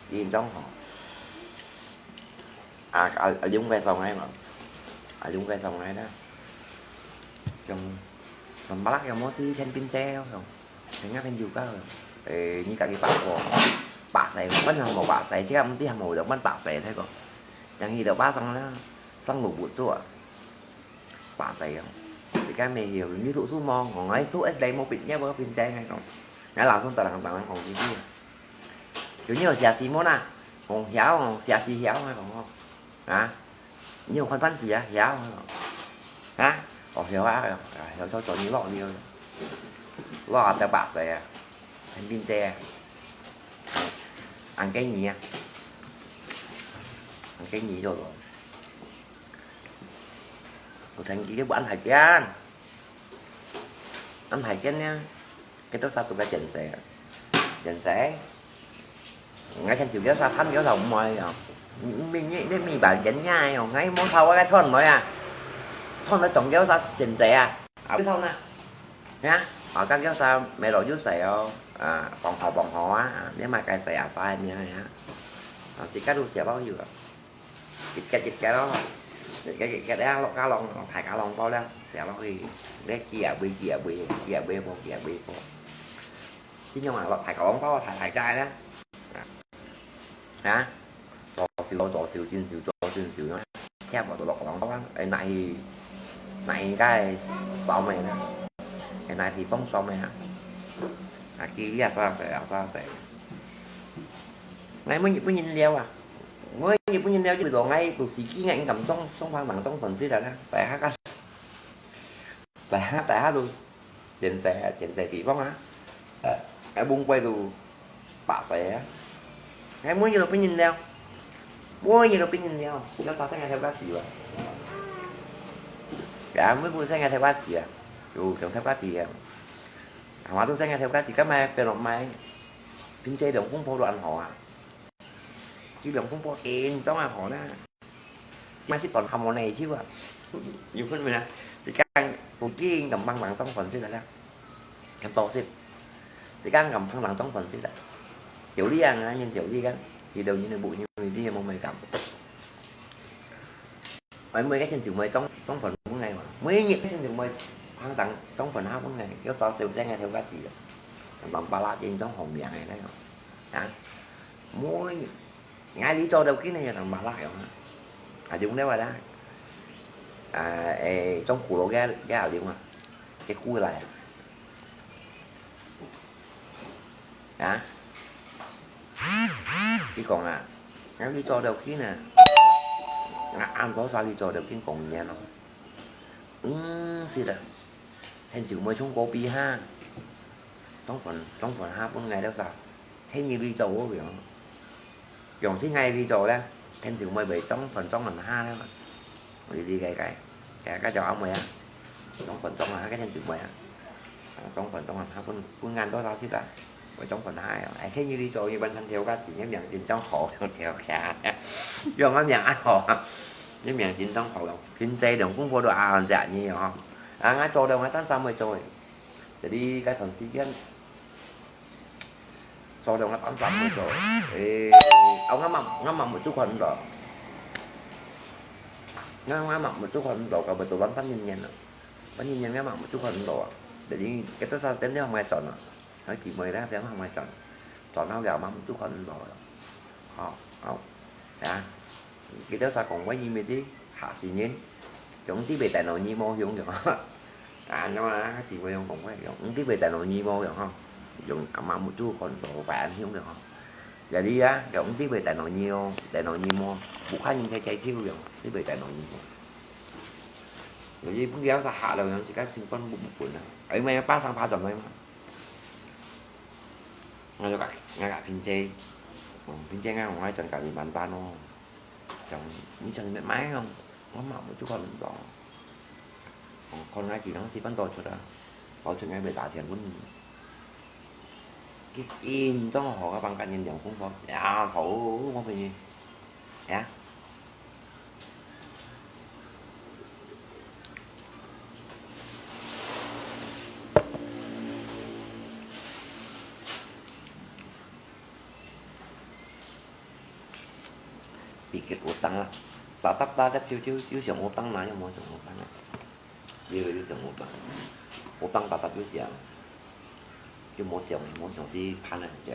Di dong ho. A, a, a, yung kay song ay mo. A, yung kay song ay da. Yung, mamalak yung mo si Chen pinche yo. Yung, kaya pinju ka. Eh, ni kaki pa ko. Pa sai, man mo pa sai, siya mti mo do man pa sai ko. Yang hi do pa song na, song lo bu zua. 把勢啊！自家未曉，你讀書無？我愛讀一代無畢業，我平靜來講。𠊎老師逐人逐人講這句。有你有寫詩無啦？講曉哦，寫詩曉啊，講哦。啊？你有看飯時啊？曉啊。啊？哦，曉啊，曉，曉，曉，你落了。落啊，得把勢啊，很平靜啊。俺給你啊，俺給你就落。 我曾經去安海邊，安海邊呢，佢都殺到个剪仔，剪仔，𠊎先就叫殺，他們叫殺唔愛啊，你你你你把人家哦，𠊎無殺我个穿來啊，穿來總叫殺剪仔啊，啊，不穿啊，呀，啊，剛叫殺沒落就死哦，啊，放好放好啊，啊，你買該誰啊，殺你啊，啊，自家都寫包有啊。 一結一結咯，一結一結咧，落家浪，大家浪包咧，寫落去，你幾啊杯，幾啊杯，幾啊杯波，幾啊杯波。盡量啊，落大家浪包，大大隻咧。啊，左手，左手，正手，左正手，貼落就落浪包啊，哎，拿去，拿去該燒咩呢？哎，拿去放燒咩啊？啊，佢也殺死，也殺死。哎，每日本人了啊。 我日本人了，就講𠊎讀書記，𠊎應該當，當幫忙當分析啦，大家个，大家，大家都建設，建設地方啊，呃，𠊎問過都白使啊，𠊎每日都變人了，每日都變人了，要殺生个頭家死哇，啊，每日生个頭家死啊，就像頭家死啊，阿媽都生个頭家死，今日變落買，變這種公婆都恁好啊。 佢兩公婆緊張啊，好啦。Masih còn hâm mộ này chứ à. Nhiều hơn mình à. Sekarang mungkin gampang bang trong phần sih lah. Gampang sih. Sekarang gampang bang trong phần sih lah. Tiểu Ly à, nhìn Tiểu Ly kan. Thì đầu như này bụi như mình đi mà mày cảm. Ôi, mười cái sen chịu mười trong, trong phần cũng ngày mà. Mười nghìn cái sen chịu mười tháng tăng trong phần hai cũng ngày. Kéo to sale sẽ ngày theo giá trị. Bằng ba lá trên trong hồng miệng này đấy. Hả? Mười nghìn. Ngay lý do đầu kia này là ba lá rồi hả? À, đúng đấy mà đã. À, ê, trong củ lô cái, cái ảo đúng à? Cái cú là à? 啊？佢講啊，𠊎去做條件啊，𠊎恁多少去做條件工人咯。嗯，係啦，天秀妹從隔壁下，裝飯裝飯下分𠊎兜儕，請你去做好樣。用請𠊎去做咧，天秀妹會裝飯裝飯下咧嘛。你理解个，該該就阿妹啊，裝飯裝飯下个天秀妹啊，裝飯裝飯下分分𠊎多少食啊？ 會裝飯下哦，而且你哩做一般上條个字，你名真正好，用條个，用个名恁好啊，你名真正好用，平濟兩公婆都啊，這樣哦。啊，𠊎做了，𠊎單三會做誒，jadi該段時間，做了𠊎單三會做誒，誒，啊，𠊎嘛，𠊎嘛無做看到，𠊎，𠊎嘛無做看到，搞不到半年年了，半年年𠊎嘛無做看到啊，jadi kita sa店dia mai轉啊。 佢姊妹咧，想行外轉，轉到了嘛，就看到了。好，好，啊，佢兜儕講話，你乜知，嚇死人，用知背大腦耳無用用。啊，恁樣啊，佢姊妹用講話，用知背大腦耳無用吼，用阿媽目珠看到，白眼用用吼。Jadi啊，用知背大腦耳哦，大腦耳無，不看人才才就用，知背大腦耳無。Jadi分佢兜儕嚇了，用自家心肝不不穩啊。哎，咪巴上爬轉來嘛。 𠊎就甲，𠊎甲萍姐，嗯，萍姐，𠊎講𠊎轉甲你萬丹哦，講你轉你買哦，我嘛無就看毋到。哦，看𠊎幾當時半多出啊，跑出𠊎袂打電分你。佢緊張好，我幫甲人兩公婆，呀，好，我陪你，呀。 Pikir utang lah. Tatap-tatap ciu-ciu, ciu想utang lah，又無想utang啊。又，又想utang。Utang tatap又想，又無想，無想去還啊，就。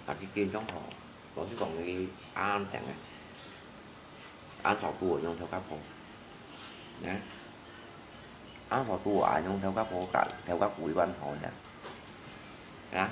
啊，佢緊張吼，老實講，佢恁成啊。 恁少都會用頭殼婆，呢？恁少都會用頭殼婆甲頭殼骨一般好呢，啊？